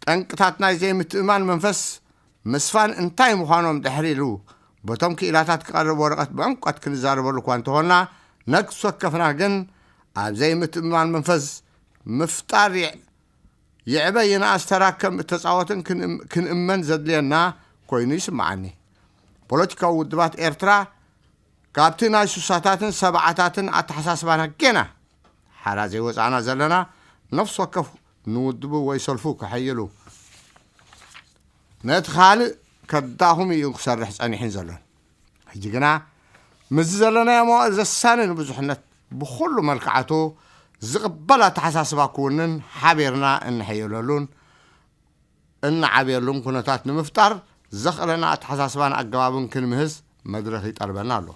ጠንቅታት ናይ ዘይምትእማን መንፈስ ምስፋን እንታይ ምዃኖም ድሕሪ ኢሉ በቶም ክኢላታት ክቐርብ ወረቐት ብዕምቀት ክንዛረበሉ እኳ እንተኾንና፣ ነፍሲ ወከፍና ግን ኣብ ዘይምትእምማን መንፈስ ምፍጣር ይዕበ ይንኣስ ተራ ከም እተጻወትን ክንእመን ዘድልየና ኮይኑ ይስምዓኒ። ፖለቲካዊ ውድባት ኤርትራ ካብቲ ናይ ሱሳታትን ሰብዓታትን ኣተሓሳስባና ጌና ሓራ ዘይወጻእና ዘለና፣ ነፍሲ ወከፍ ንውድቡ ወይ ሰልፉ ከሐይሉ ነቲ ካልእ ከዳኹም እዩ ክሰርሕ ጸኒሑን ዘሎን። ሕጂ ግና ምስዚ ዘለናዮ መዋእል ዘሳኒ ንብዙሕነት ብኹሉ መልክዓቱ ዝቕበል ኣተሓሳስባ ክውንን ሓቢርና እንሕየለሉን እንዓብየሉን ኩነታት ንምፍጣር ዘኽእለና ኣተሓሳስባን ኣገባብን ክንምህዝ መድረኽ ይጠልበና ኣሎ።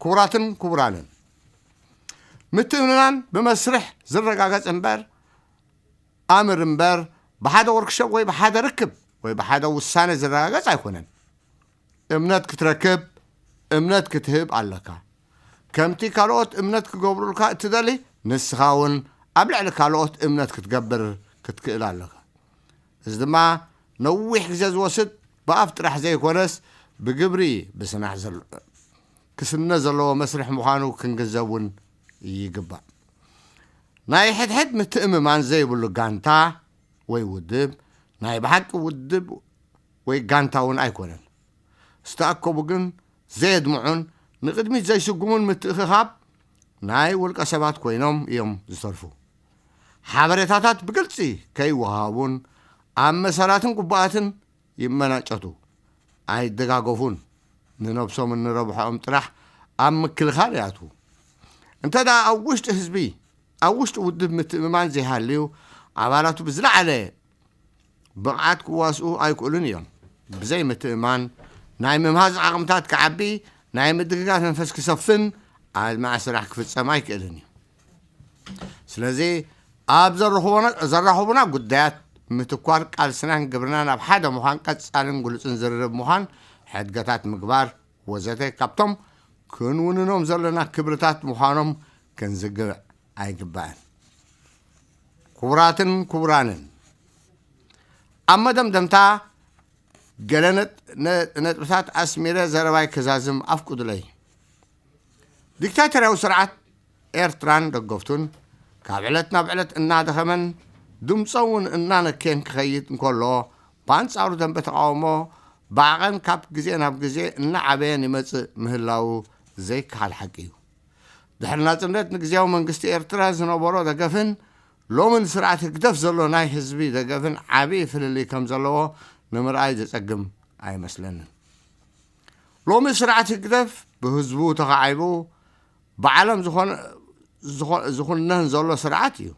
ክቡራትን ክቡራንን፣ ምትእምማን ብመስርሕ ዝረጋገጽ እምበር ኣምር እምበር ብሓደ ወርክሾፕ ወይ ብሓደ ርክብ ወይ ብሓደ ውሳነ ዝረጋገጽ ኣይኮነን። እምነት ክትረክብ እምነት ክትህብ ኣለካ። ከምቲ ካልኦት እምነት ክገብሩልካ እትደሊ ንስኻ እውን ኣብ ልዕሊ ካልኦት እምነት ክትገብር ክትክእል ኣለካ። እዚ ድማ ነዊሕ ግዜ ዝወስድ ብኣፍ ጥራሕ ዘይኮነስ ብግብሪ ብስናሕ ዘሎ ክስነ ዘለዎ መስርሕ ምዃኑ ክንግንዘብ እውን ይግባእ። ናይ ሕድሕድ ምትእምማን ዘይብሉ ጋንታ ወይ ውድብ ናይ ብሓቂ ውድብ ወይ ጋንታ እውን ኣይኮነን። ዝተኣከቡ ግን ዘየድምዑን ንቕድሚት ዘይስጉሙን ምትእኽኻብ ናይ ውልቀ ሰባት ኮይኖም እዮም ዝተርፉ። ሓበሬታታት ብግልጺ ከይወሃቡን ኣብ መሰላትን ግቡኣትን ይመናጨቱ፣ ኣይደጋገፉን። ንነብሶምን ንረብሖኦም ጥራሕ ኣብ ምክልኻል ይኣትዉ። እንተ ደኣ ኣብ ውሽጢ ህዝቢ ኣብ ውሽጢ ውድብ ምትእምማን ዘይሃልዩ ኣባላቱ ብዝለዓለ ብቕዓት ክዋስኡ ኣይክእሉን እዮም። ብዘይ ምትእማን ናይ ምምሃዝ ዓቕምታት ክዓቢ፣ ናይ ምድግጋፍ መንፈስ ክሰፍን ኣድማዒ ስራሕ ክፍጸም ኣይክእልን እዩ። ስለዚ ኣብ ዘራኽቡና ጉዳያት ምትኳር ቃልስናን ግብርናን ኣብ ሓደ ምዃን ቀጻልን ግሉጽን ዝርርብ ምዃን ሕድገታት ምግባር ወዘተ ካብቶም ክንውንኖም ዘለና ክብርታት ምዃኖም ክንዝግዕ ኣይግባእን። ክቡራትን ክቡራንን፣ ኣብ መደምደምታ ገለ ነጥብታት ኣስሚረ ዘረባይ ክዛዝም ኣፍቁዱለይ። ዲክታተርያዊ ስርዓት ኤርትራን ደገፍቱን ካብ ዕለት ናብ ዕለት እናደኸመን ድምፆም እውን እናነከየን ክኸይድ እንከሎ፣ ብኣንፃሩ ደንበ ተቃውሞ ብዓቐን ካብ ግዜ ናብ ግዜ እናዓበየን ይመፅእ ምህላዉ ዘይከሓድ ሓቂ እዩ። ድሕሪ ናፅነት ንግዜያዊ መንግስቲ ኤርትራ ዝነበሮ ደገፍን ሎሚ ንስርዓት ህግደፍ ዘሎ ናይ ህዝቢ ደገፍን ዓብዪ ፍልልይ ከም ዘለዎ ንምርኣይ ዘፀግም ኣይመስለንን። ሎሚ ስርዓት ህግደፍ ብህዝቡ ተኻዒቡ ብዓለም ዝኾነ ዝኹነን ዘሎ ስርዓት እዩ።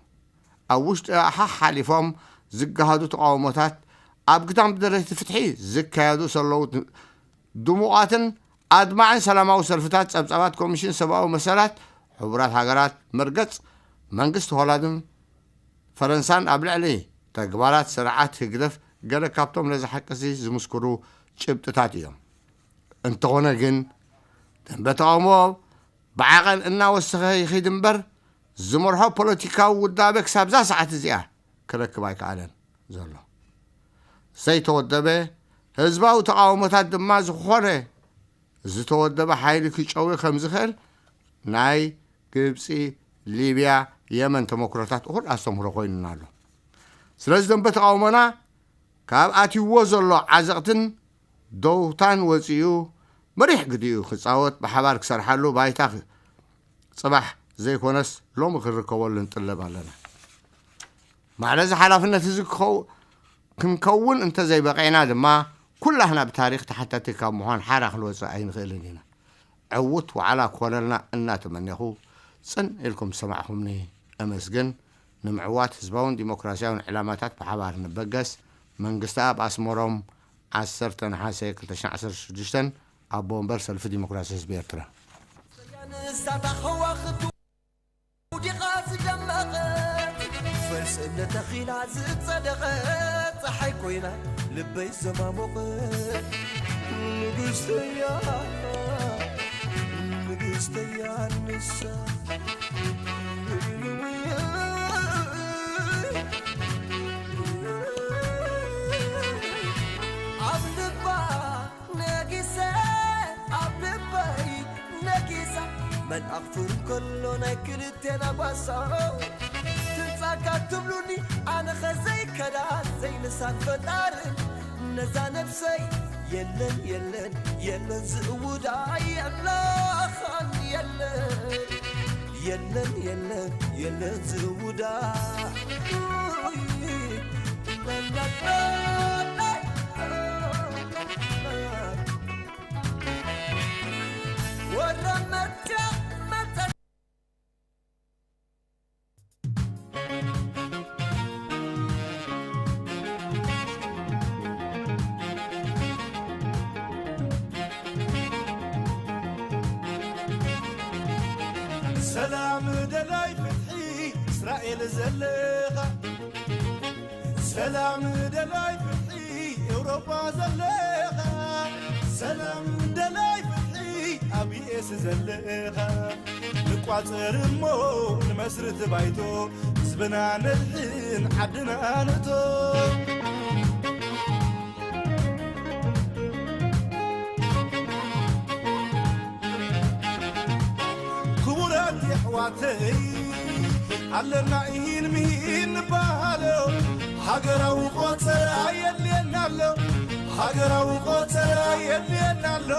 ኣብ ውሽጢ ሓሓሊፎም ዝገሃዱ ተቓውሞታት፣ ኣብ ግዳም ብደለይቲ ፍትሒ ዝካየዱ ዘለዉ ድሙቓትን ኣድማዕን ሰላማዊ ሰልፍታት ጸብጻባት ኮሚሽን ሰብኣዊ መሰላት ሕቡራት ሃገራት መርገጽ መንግስቲ ሆላንድን ፈረንሳን ኣብ ልዕሊ ተግባራት ስርዓት ህግደፍ ገለ ካብቶም ነዚ ሓቂ እዚ ዝምስክሩ ጭብጥታት እዮም። እንተኾነ ግን ደንበ ተቓውሞ ብዓቐን እናወሰኸ ይኺድ እምበር ዝመርሖ ፖለቲካዊ ውዳበ ክሳብዛ ሰዓት እዚኣ ክረክብ ኣይከኣለን ዘሎ። ዘይተወደበ ህዝባዊ ተቓውሞታት ድማ ዝኾነ ዝተወደበ ሓይሊ ክጨውዮ ከም ዝኽእል ናይ ግብፂ፣ ሊብያ፣ የመን ተመክሮታት እኹል ኣስተምህሮ ኮይኑና ኣሎ። ስለዚ ደንበ ተቓውሞና ካብ ኣትይዎ ዘሎ ዓዘቕትን ደውታን ወፂኡ መሪሕ ግዲኡ ክፃወት ብሓባር ክሰርሓሉ ባይታ ክ- ፅባሕ ዘይኮነስ ሎሚ ክንርከበሉ ንጥለብ ኣለና። ማዕረ እዚ ሓላፍነት እዚ ክኸው- ክንከውን እንተዘይበቒዕና ድማ ኩላህና ብታሪኽ ተሓታቲ ካብ ምዃን ሓራ ክንወፅእ ኣይንኽእልን ኢና። ዕዉት ዋዕላ ክኾነልና እናተመኔኹ ጽን ኢልኩም ዝሰማዕኹምኒ እመስግን። ንምዕዋት ህዝባውን ዲሞክራሲያውን ዕላማታት ብሓባር ንበገስ። መንግስቲ ኣብ ኣስመሮም ዓሰርተ ነሓሰ ክልተ ሽሕን ዓሰርተ ሽዱሽተን ኣቦ ወንበር ሰልፊ ዲሞክራሲ ህዝቢ ኤርትራ። ንሳታ ከዋኽብቲ ውዲቓ ዝደመቐት ፈርስ እምነ ተኺላ ዝጸደቐት ጸሓይ ኮይና ልበይ ዘማሞቐት ንግስተያ ንግስተያ ንሳ ኣብ ልባ ነጊሰ ኣብ ልበይ ነጊሳ መልኣኽ ፍር ከሎ ናይ ክልቴና ጓሳ ትንጻጋ ትብሉኒ ኣነኸ ዘይከዳ ዘይንሳን ፈጣርን ነዛ ነብሰይ የለን የለን የለን ዝእውዳ የላኻን የለን የለን የለን የለን ዝእውዳ ወረ መርጫ መጠን ሰላም ደላይ ፍትሒ እስራኤል ዘለኻ ሰላም ደላይ ፍትሒ ኤውሮጳ ዘለኻ ሰላም ደላይ ፍትሒ ኣብ ዩኤስ ዘለኻ ንቋጸር እሞ ንመስርት ባይቶ ህዝብና ነድሕን ዓድና ንእቶ ክቡራት የሕዋተይ ኣለና ኢሂን ምሂን ንበሃሎ ሃገራዊ ቆጸራ የድልየና ኣሎ ሃገራዊ ቆጸራ የድልየና ኣሎ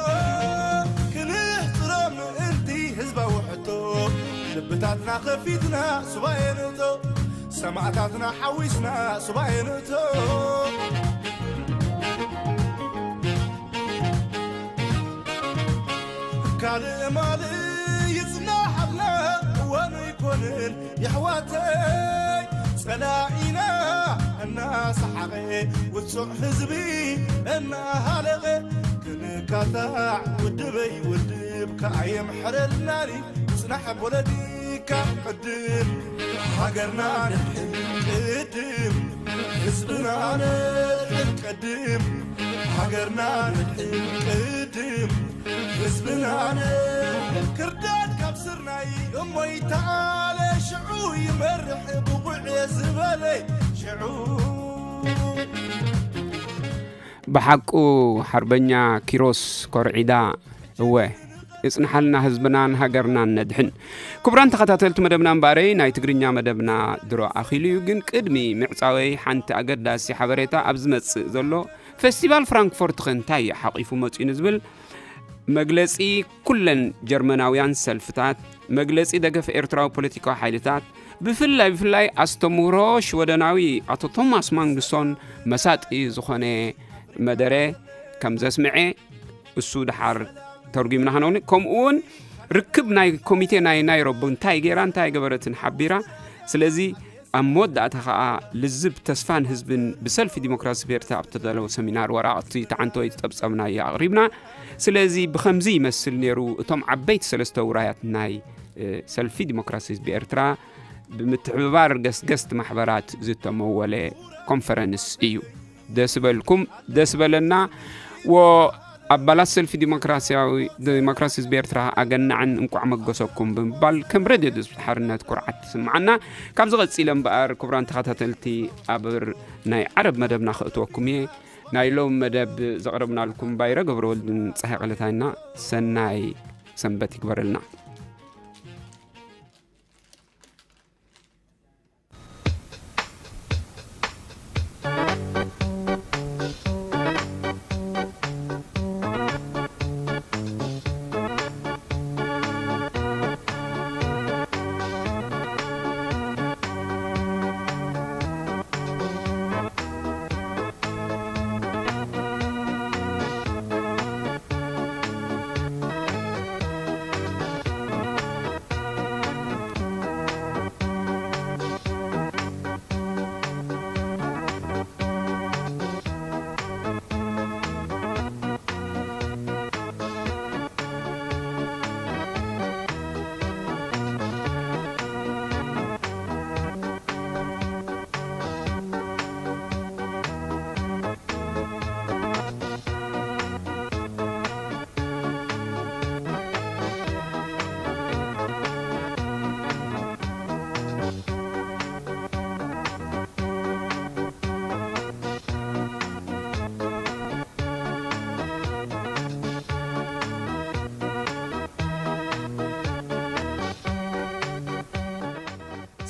ክንህጥሮ ምእንቲ ህዝባዊ ሕቶ ልብታትና ከፊትና ሱባኤ ንእቶ ሰማእታትና ሓዊስና ሱባኤ ንእቶ ካልእ ማልእ ይጽናሓልና እዋኑ ኣይኮንን የሕዋተይ ጸላኢና እናሰሓቐ ውጹዕ ህዝቢ እናሃለቐ ክንካታዕ ውድበይ ውድብ ከኣ የምሕረልናኒ ጽናሕ ፖለቲካ ቅድም ሃገርና ንድሕን ቅድም ህዝብና ንድሕን ቅድም ሃገርና ንድሕን ቅድም ህዝብና ንድሕን ክርዳድ ካብ ስርናይ እሞ ይተዓለ ሽዑ ይመርሕ ብቑዕ ዝበለ ሽዑ ብሓቁ ሓርበኛ ኪሮስ ኮርዒዳ እወ ይጽንሓልና ህዝብናን ሃገርናን ነድሕን። ክቡራን ተኸታተልቲ መደብና እምበኣረይ ናይ ትግርኛ መደብና ድሮ ኣኺሉ እዩ፣ ግን ቅድሚ ምዕጻወይ ሓንቲ ኣገዳሲ ሓበሬታ ኣብ ዝመጽእ ዘሎ ፌስቲቫል ፍራንክፎርት ኸ እንታይ እዩ ሓቒፉ መጺኡ ንዝብል መግለጺ ኩለን ጀርመናውያን ሰልፍታት፣ መግለጺ ደገፍ ኤርትራዊ ፖለቲካዊ ሓይልታት፣ ብፍላይ ብፍላይ ኣስተምህሮ ሽወደናዊ ኣቶ ቶማስ ማንግሶን መሳጢ ዝኾነ መደረ ከም ዘስምዐ እሱ ደሓር ተርጒምና ሃነውኒ። ከምኡ እውን ርክብ ናይ ኮሚቴ ናይ ናይሮቢ እንታይ ገይራ እንታይ ገበረትን ሓቢራ። ስለዚ ኣብ መወዳእታ ኸኣ ልዝብ ተስፋን ህዝብን ብሰልፊ ዲሞክራሲ ብኤርትራ ኣብ ተዳለወ ሰሚናር ወረቓቕቲ ተዓንቶ እዩ ዝጠብጸብናዮ ኣቕሪብና። ስለዚ ብኸምዚ ይመስል ነይሩ እቶም ዓበይቲ ሰለስተ ውራያት ናይ፣ እ፣ ሰልፊ ዲሞክራሲ ህዝቢ ኤርትራ ብምትሕብባር ገስገስቲ ማሕበራት ዝተመወለ ኮንፈረንስ እዩ። ደስ በልኩም፣ ደስ በለና። ወ-፣ ኣባላት ሰልፊ ዲሞክራሲያዊ፣ ዲሞክራሲ ህዝቢ ኤርትራ ኣገናዕን እንቋዕ መገሰኩም ብምባል ከም ሬድዮ ድምፂ ሓርነት ኩርዓት ትስምዓና። ካብዚ ቀጺለ እምበኣር ክቡራን ተኸታተልቲ ኣብ ናይ ዓረብ መደብና ከእትወኩም እየ። ናይ ሎም መደብ ዘቕረብናልኩም ባይረ ገብረወልድን ጸሃይ ቀለታይና ሰናይ ሰንበት ይግበረልና።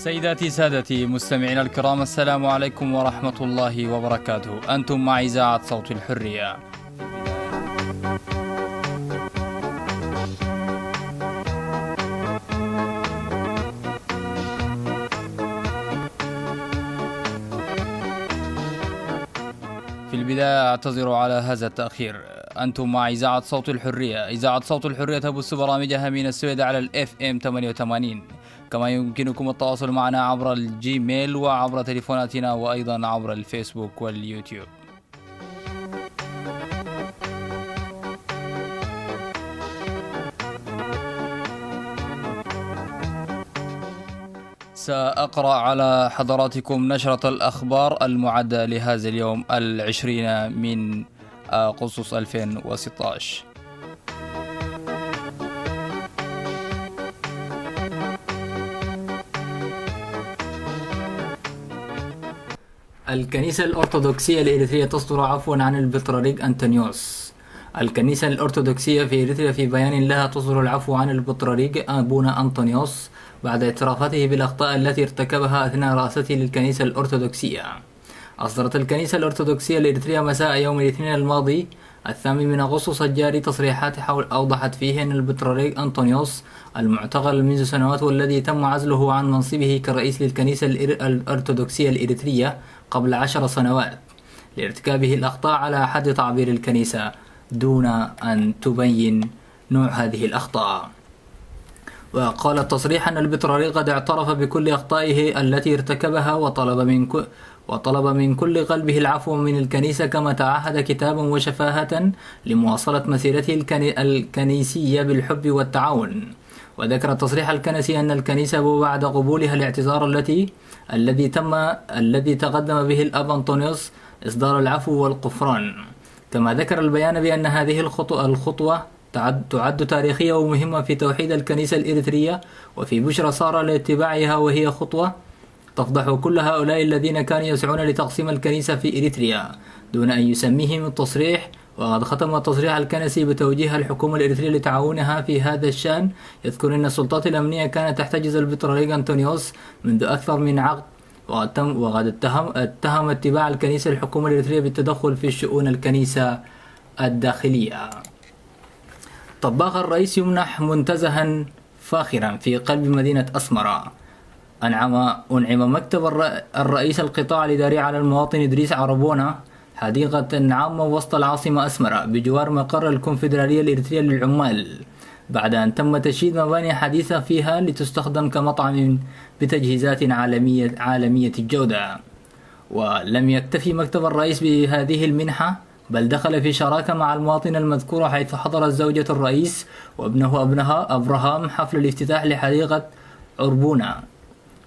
سيداتي سادتي مستمعينا الكرام، السلام عليكم ورحمة الله وبركاته. أنتم مع إذاعة صوت الحرية. في البداية أعتذر على هذا التأخير. أنتم مع إذاعة صوت الحرية. إذاعة صوت الحرية تبث برامجها من السويد على ال F M ثمانية وثمانين. كما يمكنكم التواصل معنا عبر الجيميل وعبر تليفوناتنا وأيضًا عبر الفيسبوك واليوتيوب. سأقرأ على حضراتكم نشرة الأخبار المعدة لهذا اليوم العشرين من أغسطس ألفين وستة عشر. الكنيسة الأرثوذكسية الإريترية تصدر عفوا عن البطريرك أنطونيوس. الكنيسة الأرثوذكسية في إريتريا في بيان لها تصدر العفو عن البطريرك أبونا أنطونيوس بعد اعترافاته بالأخطاء التي ارتكبها أثناء رئاسته للكنيسة الأرثوذكسية. أصدرت الكنيسة الأرثوذكسية الإريترية مساء يوم الاثنين الماضي الثامن من أغسطس الجاري تصريحات حول، أوضحت فيه أن البطريرك أنطونيوس المعتقل منذ سنوات والذي تم عزله عن منصبه كرئيس للكنيسة الإر-، الأرثوذكسية الإريترية قبل عشر سنوات لارتكابه الأخطاء على حد تعبير الكنيسة دون أن تبين نوع هذه الأخطاء. وقال التصريح أن البطريرك قد اعترف بكل أخطائه التي ارتكبها وطلب من ك-، وطلب من كل قلبه العفو من الكنيسة، كما تعهد كتابا وشفاهة لمواصلة مسيرته الكني-، الكنيسية بالحب والتعاون. وذكر التصريح الكنسي أن الكنيسة وبعد قبولها الاعتذار التي، الذي تم، الذي تقدم به الأب أنطونيوس إصدار العفو والغفران. كما ذكر البيان بأن هذه الخطو-، الخطوة تعد، تعد تاريخية ومهمة في توحيد الكنيسة الإريترية وفي بشرى سارة لاتباعها، وهي خطوة تفضح كل هؤلاء الذين كانوا يسعون لتقسيم الكنيسة في إريتريا دون أن يسميهم التصريح. وقد ختم التصريح الكنسي بتوجيه الحكومة الإريترية لتعاونها في هذا الشأن، يذكر أن السلطات الأمنية كانت تحتجز البطريرك أنطونيوس منذ أكثر من عقد، وقد تم-، وقد اتهم، اتهم اتباع الكنيسة الحكومة الإريترية بالتدخل في شؤون الكنيسة الداخلية. طباخ الرئيس يمنح منتزها فاخرا في قلب مدينة أسمرة. أنعم، أنعم مكتب الر-، الرئيس القطاع الإداري على المواطن إدريس عربونة حديقة عامة وسط العاصمة أسمرة بجوار مقر الكونفدرالية الإريترية للعمال. بعد أن تم تشييد مباني حديثة فيها لتستخدم كمطعم بتجهيزات عالمية، عالمية الجودة. ولم يكتفي مكتب الرئيس بهذه المنحة، بل دخل في شراكة مع المواطن المذكور، حيث حضرت زوجة الرئيس وابنه أبنها أبراهام حفل الافتتاح لحديقة عربونة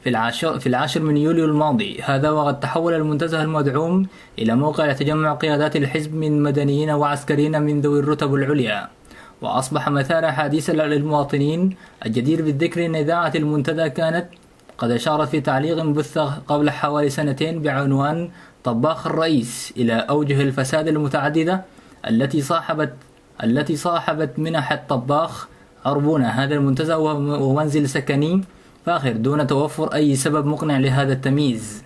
في العاشر، في العاشر من يوليو الماضي. هذا وقد تحول المنتزه المدعوم إلى موقع تجمع قيادات الحزب من مدنيين وعسكريين من ذوي الرتب العليا، وأصبح مثار حديث للمواطنين. الجدير بالذكر أن إذاعة المنتدى كانت قد أشارت في تعليق بث قبل حوالي سنتين بعنوان طباخ الرئيس إلى أوجه الفساد المتعددة التي صاحبت، التي صاحبت منح الطباخ عربونة هذا المنتزه وم-، ومنزل سكني فاخر دون توفر أي سبب مقنع لهذا التمييز.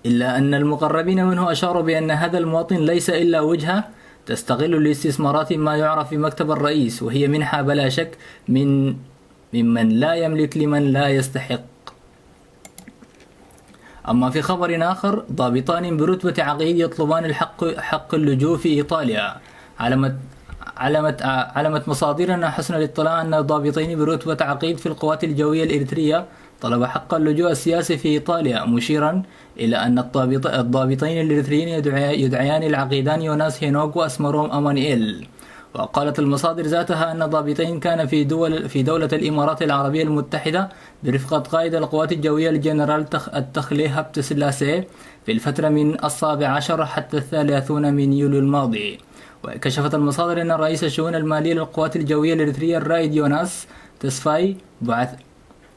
إلا أن المقربين منه أشاروا بأن هذا المواطن ليس إلا وجهة تستغل الاستثمارات ما يعرف بمكتب الرئيس، وهي منحة بلا شك من، ممن لا يملك لمن لا يستحق. أما في خبر آخر، ضابطان برتبة عقيد يطلبان الحق، حق اللجوء في إيطاليا. علمت، علمت، علمت مصادرنا حسن الاطلاع أن ضابطين برتبة عقيد في القوات الجوية الإريترية طلب حق اللجوء السياسي في إيطاليا، مشيرا إلى أن الضابط-، الضابطين الإريتريين يدعي-، يدعيان العقيدان يوناس هينوك وأسمروم أمانييل. وقالت المصادر ذاتها أن ضابطين كان في دول، في دولة الإمارات العربية المتحدة برفقة قائد القوات الجوية الجنرال تخ-، التخلي هبت سلاسي في الفترة من السابع عشر حتى الثلاثون من يوليو الماضي. وكشفت المصادر أن رئيس الشؤون المالية للقوات الجوية الإريترية الرائد يوناس تسفاي بعث،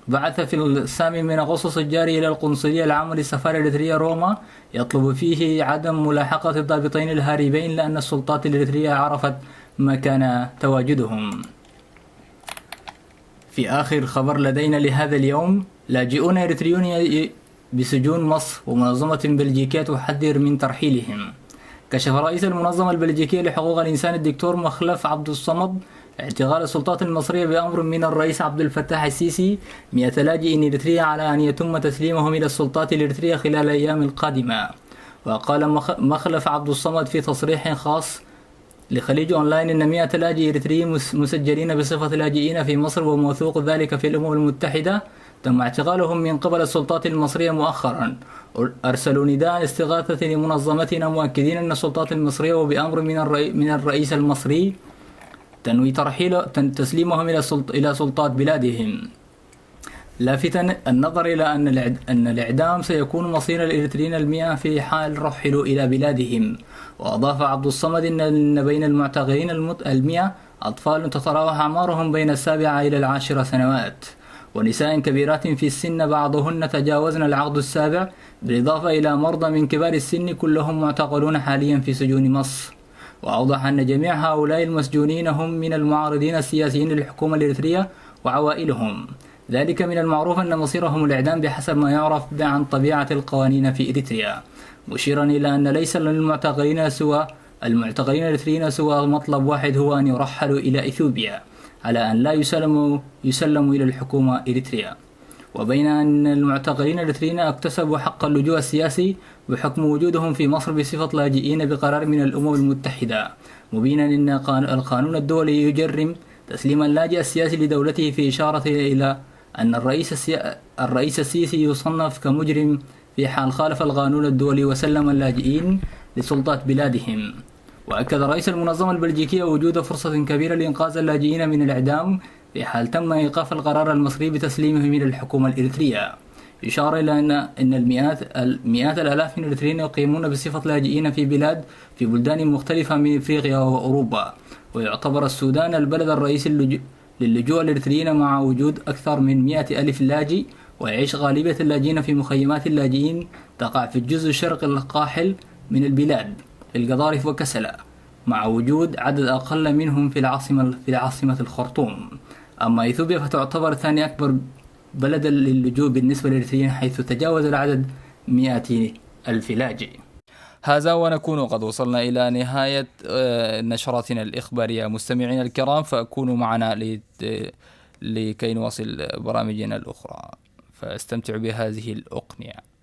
بعث في الثامن من أغسطس الجاري إلى القنصلية العامة للسفارة الإريترية روما يطلب فيه عدم ملاحقة الضابطين الهاربين لأن السلطات الإريترية عرفت مكان تواجدهم. في آخر خبر لدينا لهذا اليوم، لاجئون إريتريون ي-، بسجون مصر ومنظمة بلجيكية تحذر من ترحيلهم. كشف رئيس المنظمة البلجيكية لحقوق الإنسان الدكتور مخلف عبد الصمد اعتقال السلطات المصرية بأمر من الرئيس عبد الفتاح السيسي مئة لاجئ إريتري على أن يتم تسليمهم إلى السلطات الإريترية خلال الأيام القادمة. وقال مخ-، مخلف عبد الصمد في تصريح خاص لخليج أونلاين إن مئة لاجئ إريتري مس-، مسجلين بصفة لاجئين في مصر وموثوق ذلك في الأمم المتحدة تم اعتقالهم من قبل السلطات المصرية مؤخرا. أر-، أرسلوا نداء استغاثة لمنظمتنا مؤكدين أن السلطات المصرية وبأمر من الرئي-، من الرئيس المصري تنوي ترحيل، تن-، تسليمهم إلى سلط-، إلى سلطات بلادهم. لافتا النظر إلى أن الإعد-، أن الإعدام سيكون مصير الإريتريين المئة في حال رحلوا إلى بلادهم. وأضاف عبد الصمد إن، إن بين المعتقلين المت-، المئة أطفال تتراوح أعمارهم بين السابعة إلى العاشرة سنوات، ونساء كبيرات في السن بعضهن تجاوزن العقد السابع، بالإضافة إلى مرضى من كبار السن كلهم معتقلون حاليا في سجون مصر. وأوضح أن جميع هؤلاء المسجونين هم من المعارضين السياسيين للحكومة الإريترية وعوائلهم. ذلك من المعروف أن مصيرهم الإعدام بحسب ما يعرف عن طبيعة القوانين في إريتريا، مشيرا إلى أن ليس للمعتقلين سوى، المعتقلين الإريتريين سوى مطلب واحد، هو أن يرحلوا إلى إثيوبيا على أن لا يسلموا، يسلموا إلى الحكومة إريتريا. وبين أن المعتقلين الإريتريين اكتسبوا حق اللجوء السياسي بحكم وجودهم في مصر بصفة لاجئين بقرار من الأمم المتحدة، مبينا أن قان-، القانون الدولي يجرم تسليم اللاجئ السياسي لدولته، في إشارة إلى أن الرئيس السي-، الرئيس السيسي يصنف كمجرم في حال خالف القانون الدولي وسلم اللاجئين لسلطات بلادهم. وأكد رئيس المنظمة البلجيكية وجود فرصة كبيرة لإنقاذ اللاجئين من الإعدام في حال تم إيقاف القرار المصري بتسليمهم إلى الحكومة الإريترية، إشارة إلى أن، أن المئات، المئات الآلاف من الإريتريين يقيمون بصفة لاجئين في بلاد، في بلدان مختلفة من إفريقيا وأوروبا. ويعتبر السودان البلد الرئيسي للج-، للجوء الإريتريين، مع وجود أكثر من مئة ألف لاجئ، ويعيش غالبية اللاجئين في مخيمات اللاجئين تقع في الجزء الشرقي القاحل من البلاد، في القضارف وكسلا، مع وجود عدد أقل منهم في العاصمة، في العاصمة الخرطوم. أما إثيوبيا فتعتبر ثاني أكبر بلدا للجوء بالنسبة للإريتريين، حيث تجاوز العدد مئة ألف لاجئ. هذا ونكون قد وصلنا إلى نهاية، آه، نشراتنا الإخبارية. مستمعينا الكرام، فكونوا معنا لت-، لكي نواصل برامجنا الأخرى، فاستمتعوا بهذه الأقنية.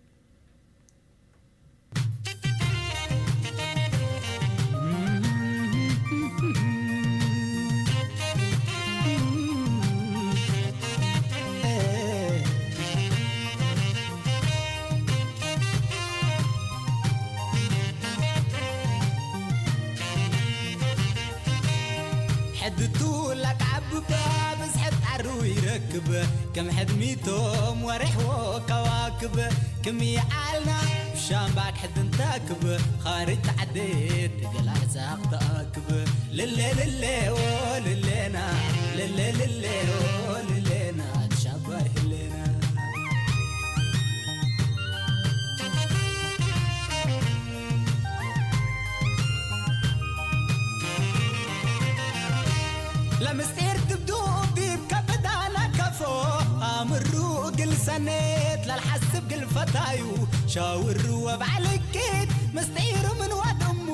ድትውላቅ ዓብባ ብዝሒ ጣሩ ይረክብ ከም ሕድሚቶም ወርሕዎ ከዋክብ ክም ይዓልና ብሻምባክ ሕድን ተክብ ኻሪት ዓዴት ገላዕ ዛኽ ተኣክብ ልሌ ልሌዎ ልሌና ልሌ ልሌዎ ልሌና ትሻባይ ህሌና ለምስጢር ትብዱ ዲብ ከብዳና ከፎ ኣምሩ ግልሰኔት ለልሓስብ ግልፈታዩ ሻውሩ ወብዓልኪት ምስጢሩ ምን ወድሙ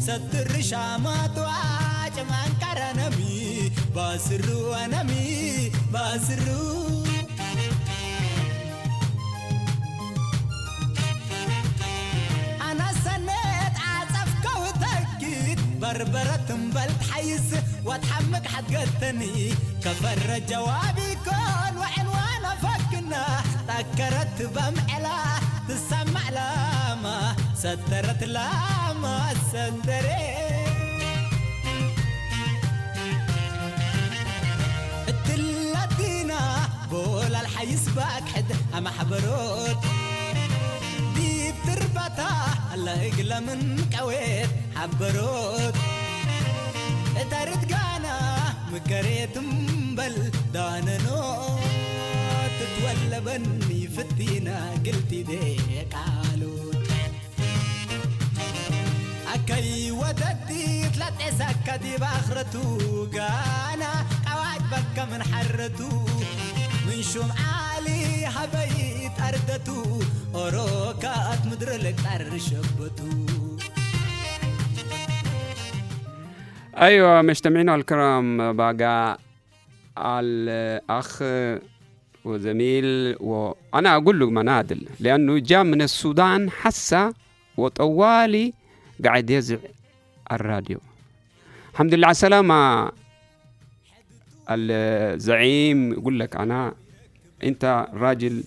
ሰትር ሻማት ዋጭ ማንቀረነሚ ባስሩ ወነሚ ባስሩ ኣናሰነት ዓጸፍ ከውተኪት በርበረት እምበል ትሓይስ ወትሓምቅ ሓትገተኒ ከፈረ ጀዋብ ይኮን ወዕንዋና ፈክና ጠከረት በምዕላ ትሰማዕ ላማ ሰተረት ላማ ሰንደሬ እትለቲና ቦላል ሓይስ ባክሕድ ኣማሕበሮት ዲብ ትርባታ ኣላ እግለ ምን ቀዌት ሓበሮት እታ ርትጋና ምከሬት እምበል ዳነኖ ትትወለበኒ ፍቲና ግልቲ ደቃሉት ኣከይ ወደቲ ትላጤሰካ ዲብ ኣኽረቱ ጋና ቀዋጅ በከ ምን ሐረቱ ምን ሹም ዓሊ ሀበይት ኣርደቱ ኦሮካት ምድር ልቃር ሸበቱ أيوة مستمعينا الكرام، بقى الأخ وزميل، وأنا أقول له منادل لأنه جاء من السودان حسا، وطوالي قاعد يزع الراديو. الحمد لله على السلامة الزعيم. يقول لك أنا، أنت راجل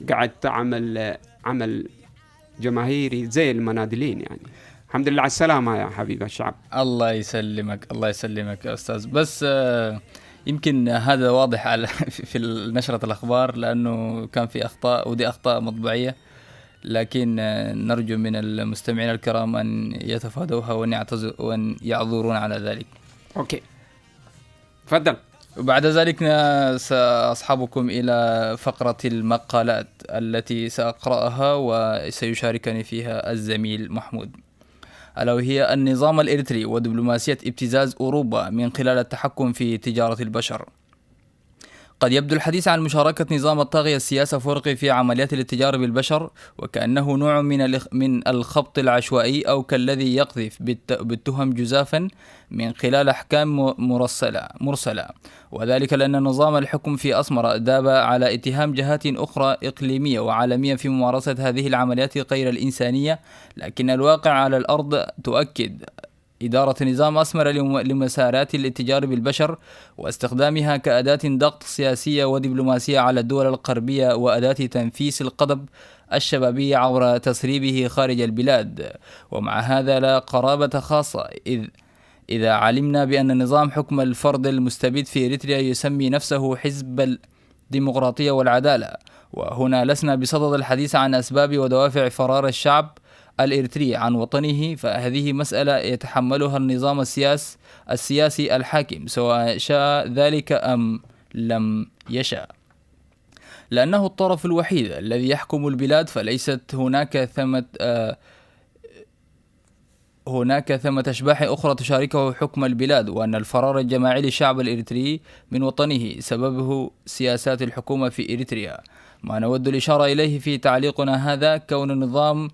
قاعد تعمل عمل جماهيري زي المنادلين، يعني. الحمد لله على السلامة يا حبيب الشعب. الله يسلمك، الله يسلمك يا أستاذ. بس آه، يمكن هذا واضح على في نشرة الأخبار، لأنه كان في أخطاء، ودي أخطاء مطبعية. لكن آه، نرجو من المستمعين الكرام أن يتفادوها، وأن يعتذر-، وأن يعذرونا على ذلك. أوكي، تفضل. وبعد ذلك ن-، سأصحبكم إلى فقرة المقالات التي سأقرأها وسيشاركني فيها الزميل محمود. ألا وهي النظام الإريتري ودبلوماسية ابتزاز أوروبا من خلال التحكم في تجارة البشر. قد يبدو الحديث عن مشاركة نظام الطاغية السياسة أفورقي في عمليات الاتجار بالبشر وكأنه نوع من الاخ-، من الخبط العشوائي، أو كالذي يقذف بالت-، بالتهم جزافا من خلال أحكام م-، مرسلة، مرسلة، وذلك لأن نظام الحكم في أسمرة داب على اتهام جهات أخرى إقليمية وعالمية في ممارسة هذه العمليات غير الإنسانية، لكن الواقع على الأرض تؤكد إدارة نظام أسمرة لم-، لمسارات الاتجار بالبشر واستخدامها كأداة ضغط سياسية ودبلوماسية على الدول الغربية وأداة تنفيس الغضب الشبابي عبر تسريبه خارج البلاد. ومع هذا لا قرابة خاصة، إذ إذا علمنا بأن نظام حكم الفرد المستبد في إريتريا يسمي نفسه حزب الديمقراطية والعدالة، وهنا لسنا بصدد الحديث عن أسباب ودوافع فرار الشعب الإريتري عن وطنه، فهذه مسألة يتحملها النظام السياس-، السياسي الحاكم، سواء شاء ذلك أم لم يشاء. لأنه الطرف الوحيد الذي يحكم البلاد، فليست هناك ثمة، آه، هناك ثمة أشباح أخرى تشاركه حكم البلاد، وأن الفرار الجماعي للشعب الإريتري من وطنه سببه سياسات الحكومة في إريتريا. ما نود الإشارة إليه في تعليقنا هذا كون نظام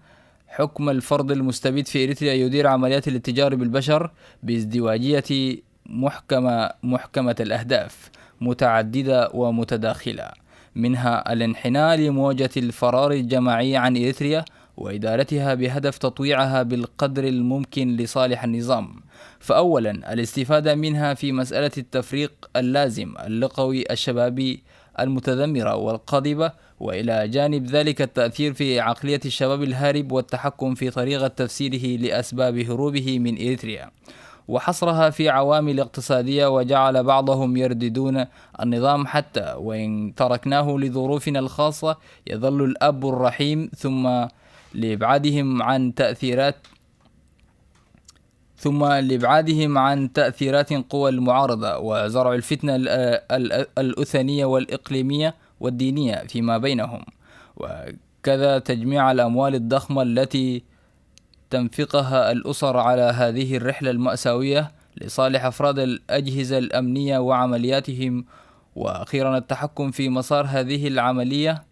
حكم الفرد المستبد في إريتريا يدير عمليات الاتجار بالبشر بازدواجية محكمة، محكمة الأهداف، متعددة ومتداخلة، منها الانحناء لموجة الفرار الجماعي عن إريتريا وإدارتها بهدف تطويعها بالقدر الممكن لصالح النظام. فأولا، الاستفادة منها في مسألة التفريق اللازم اللغوي الشبابي المتذمرة والقاضبة، وإلى جانب ذلك التأثير في عقلية الشباب الهارب والتحكم في طريقة تفسيره لأسباب هروبه من إريتريا. وحصرها في عوامل اقتصادية، وجعل بعضهم يرددون النظام حتى وإن تركناه لظروفنا الخاصة يظل الأب الرحيم، ثم لإبعادهم عن تأثيرات ثم لإبعادهم عن تأثيرات قوى المعارضة وزرع الفتنة ال- ال- الأثنية والإقليمية والدينية فيما بينهم، وكذا تجميع الأموال الضخمة التي تنفقها الأسر على هذه الرحلة المأساوية لصالح أفراد الأجهزة الأمنية وعملياتهم، وأخيرا التحكم في مسار هذه العملية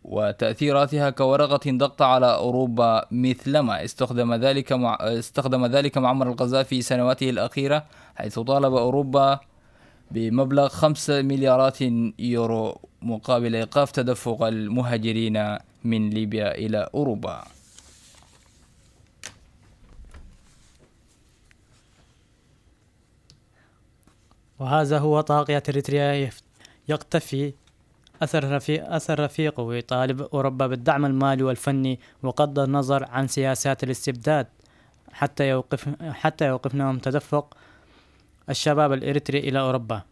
وتأثيراتها كورقة ضغط على أوروبا، مثلما استخدم ذلك مع استخدم ذلك معمر القذافي في سنواته الأخيرة، حيث طالب أوروبا بمبلغ خمسة مليارات يورو مقابل إيقاف تدفق المهاجرين من ليبيا إلى أوروبا. وهذا هو طاقية إريتريا يف- يقتفي أثر رفيق أثر رفيقه ويطالب أوروبا بالدعم المالي والفني وقد النظر عن سياسات الاستبداد حتى يوقف حتى يوقفنهم تدفق الشباب الإريتري إلى أوروبا.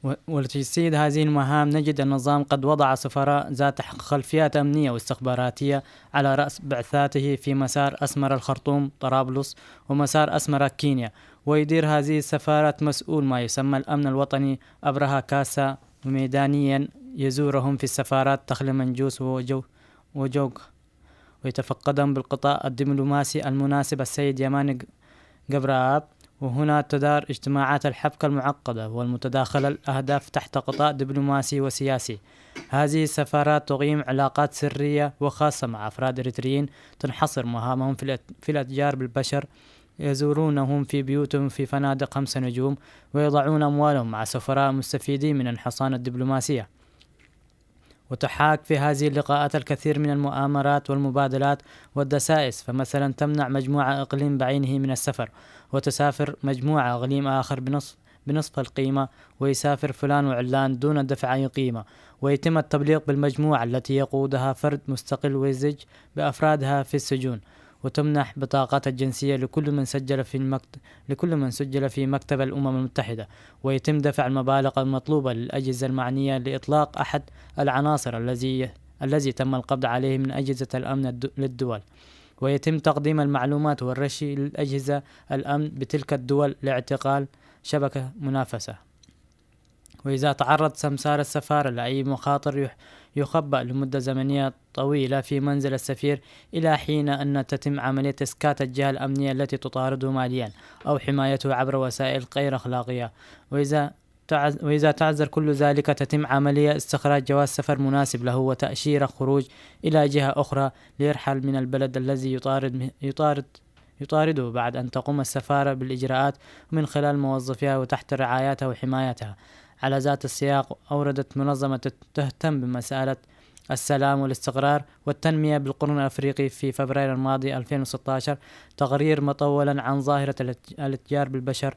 و- ولتجسيد هذه المهام نجد النظام قد وضع سفراء ذات خلفيات أمنية واستخباراتية على رأس بعثاته في مسار أسمر الخرطوم طرابلس ومسار أسمر كينيا، ويدير هذه السفارات مسؤول ما يسمى الأمن الوطني أبرهة كاسا، وميدانيا يزورهم في السفارات تخل منجوس وجو وجوك، ويتفقدهم بالقطاع الدبلوماسي المناسب السيد يماني جبراب. وهنا تدار اجتماعات الحبكة المعقدة والمتداخلة الأهداف تحت غطاء دبلوماسي وسياسي. هذه السفارات تقيم علاقات سرية وخاصة مع أفراد إريتريين، تنحصر مهامهم في الأت- في الأتجار بالبشر، يزورونهم في بيوتهم في فنادق خمس نجوم، ويضعون أموالهم مع سفراء مستفيدين من الحصانة الدبلوماسية. وتحاك في هذه اللقاءات الكثير من المؤامرات والمبادلات والدسائس، فمثلا تمنع مجموعة إقليم بعينه من السفر، وتسافر مجموعة إقليم آخر بنصف بنصف القيمة، ويسافر فلان وعلان دون دفع أي قيمة، ويتم التبليغ بالمجموعة التي يقودها فرد مستقل ويزج بأفرادها في السجون، وتمنح بطاقات الجنسية لكل من سجل في المكت... لكل من سجل في مكتب الأمم المتحدة، ويتم دفع المبالغ المطلوبة للأجهزة المعنية لإطلاق أحد العناصر الذي الذي تم القبض عليه من أجهزة الأمن الد- للدول، ويتم تقديم المعلومات والرشي للأجهزة الأمن بتلك الدول لاعتقال شبكة منافسة. وإذا تعرض سمسار السفارة لأي مخاطر يح- يخبأ لمدة زمنية طويلة في منزل السفير إلى حين أن تتم عملية إسكات الجهة الأمنية التي تطارده ماليا أو حمايته عبر وسائل غير أخلاقية. وإذا تعز- وإذا تعذر كل ذلك، تتم عملية استخراج جواز سفر مناسب له وتأشيرة خروج إلى جهة أخرى ليرحل من البلد الذي يطارد يطارد يطارده بعد أن تقوم السفارة بالإجراءات من خلال موظفيها وتحت رعايتها وحمايتها. على ذات السياق، أوردت منظمة تهتم بمسألة السلام والاستقرار والتنمية بالقرن الأفريقي في فبراير الماضي ألفين وستاشر تقرير مطولا عن ظاهرة الات- الاتجار بالبشر،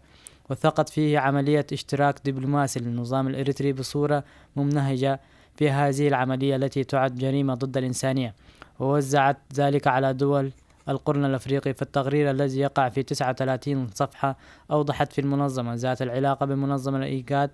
وثقت فيه عملية اشتراك دبلوماسي للنظام الإريتري بصورة ممنهجة في هذه العملية التي تعد جريمة ضد الإنسانية، ووزعت ذلك على دول القرن الأفريقي. فالتقرير الذي يقع في تسعة وثلاثين صفحة أوضحت في المنظمة ذات العلاقة بمنظمة الإيجاد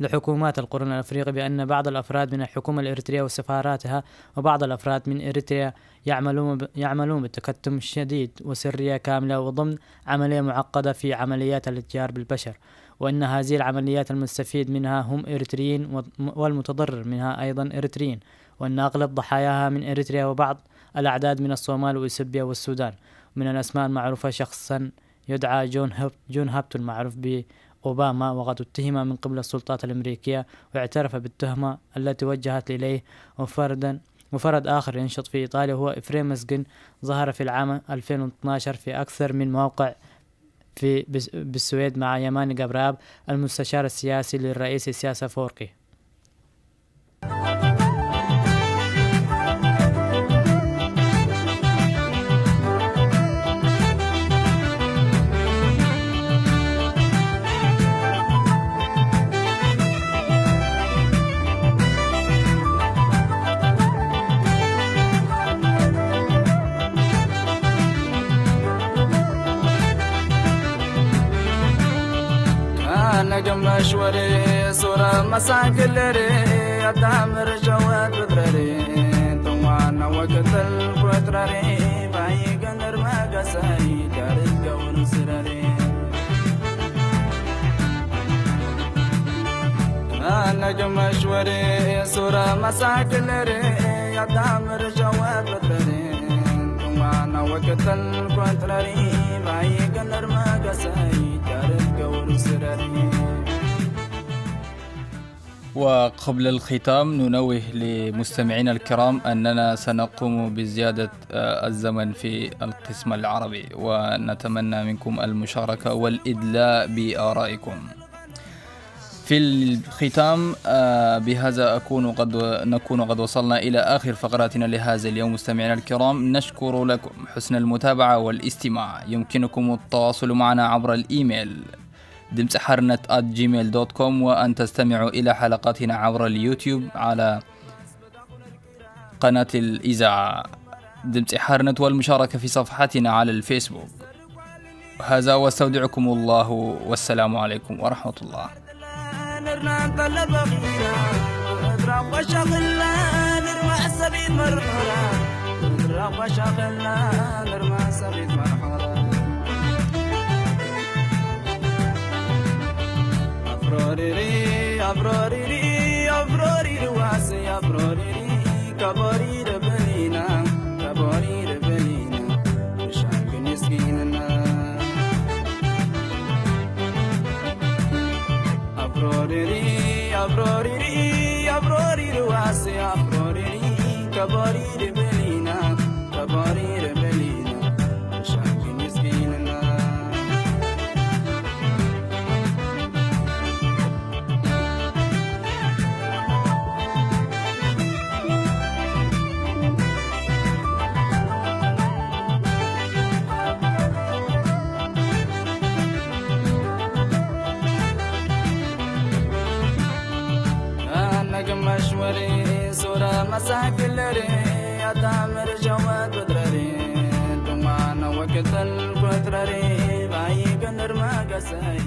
لحكومات القرن الأفريقي بأن بعض الأفراد من الحكومة الإريترية وسفاراتها وبعض الأفراد من إريتريا يعملون ب- يعملون بتكتم شديد وسرية كاملة وضمن عملية معقدة في عمليات الاتجار بالبشر، وأن هذه العمليات المستفيد منها هم إريتريين و- والمتضرر منها أيضا إريتريين، وأن أغلب ضحاياها من إريتريا وبعض الأعداد من الصومال وإثيوبيا والسودان. من الأسماء المعروفة شخصا يدعى جون هوب جون هابتون، معروف بأوباما، وقد اتهم من قبل السلطات الأمريكية واعترف بالتهمة التي وجهت إليه. وفردا وفرد آخر ينشط في إيطاليا هو إفريم مسجن، ظهر في العام ألفين واثناشر في أكثر من موقع في بس- بالسويد مع يماني جبراب، المستشار السياسي للرئيس السياسي فورقي. Gamash wari sura masakilere, adamar jawad badrere, tuwana wakatal kwatrare, bayi ganar magasai, garit gawan sirare. Ana gamash wari sura masakilere, adamar jawad badrere, tuwana wakatal kwatrare, bayi ganar magasai, garit gawan sirare. وقبل الختام ننوه لمستمعينا الكرام أننا سنقوم بزيادة، آه، الزمن في القسم العربي، ونتمنى منكم المشاركة والإدلاء بآرائكم. في الختام، آه، بهذا أكون قد، نكون قد وصلنا إلى آخر فقراتنا لهذا اليوم. مستمعينا الكرام، نشكر لكم حسن المتابعة والاستماع. يمكنكم التواصل معنا عبر الإيميل دمتس حرنت آت جيميل دوت كوم، وأن تستمعوا إلى حلقاتنا عبر اليوتيوب على قناة الإذاعة دمتس حرنت، والمشاركة في صفحتنا على الفيسبوك. هذا واستودعكم الله، والسلام عليكم ورحمة الله. Abroriri, abroriri, abroriri, wasi, abroriri, kabori de belina, kabori de belina, shangin iskinana. Abroriri, abroriri, abroriri, wasi, abroriri, kabori de belina, kabori de belina, shangin iskinana. Ana gamash wari sura masakilere, adamar jawad badrere, tumana wakatal kwatrare, bayi ganar magasai.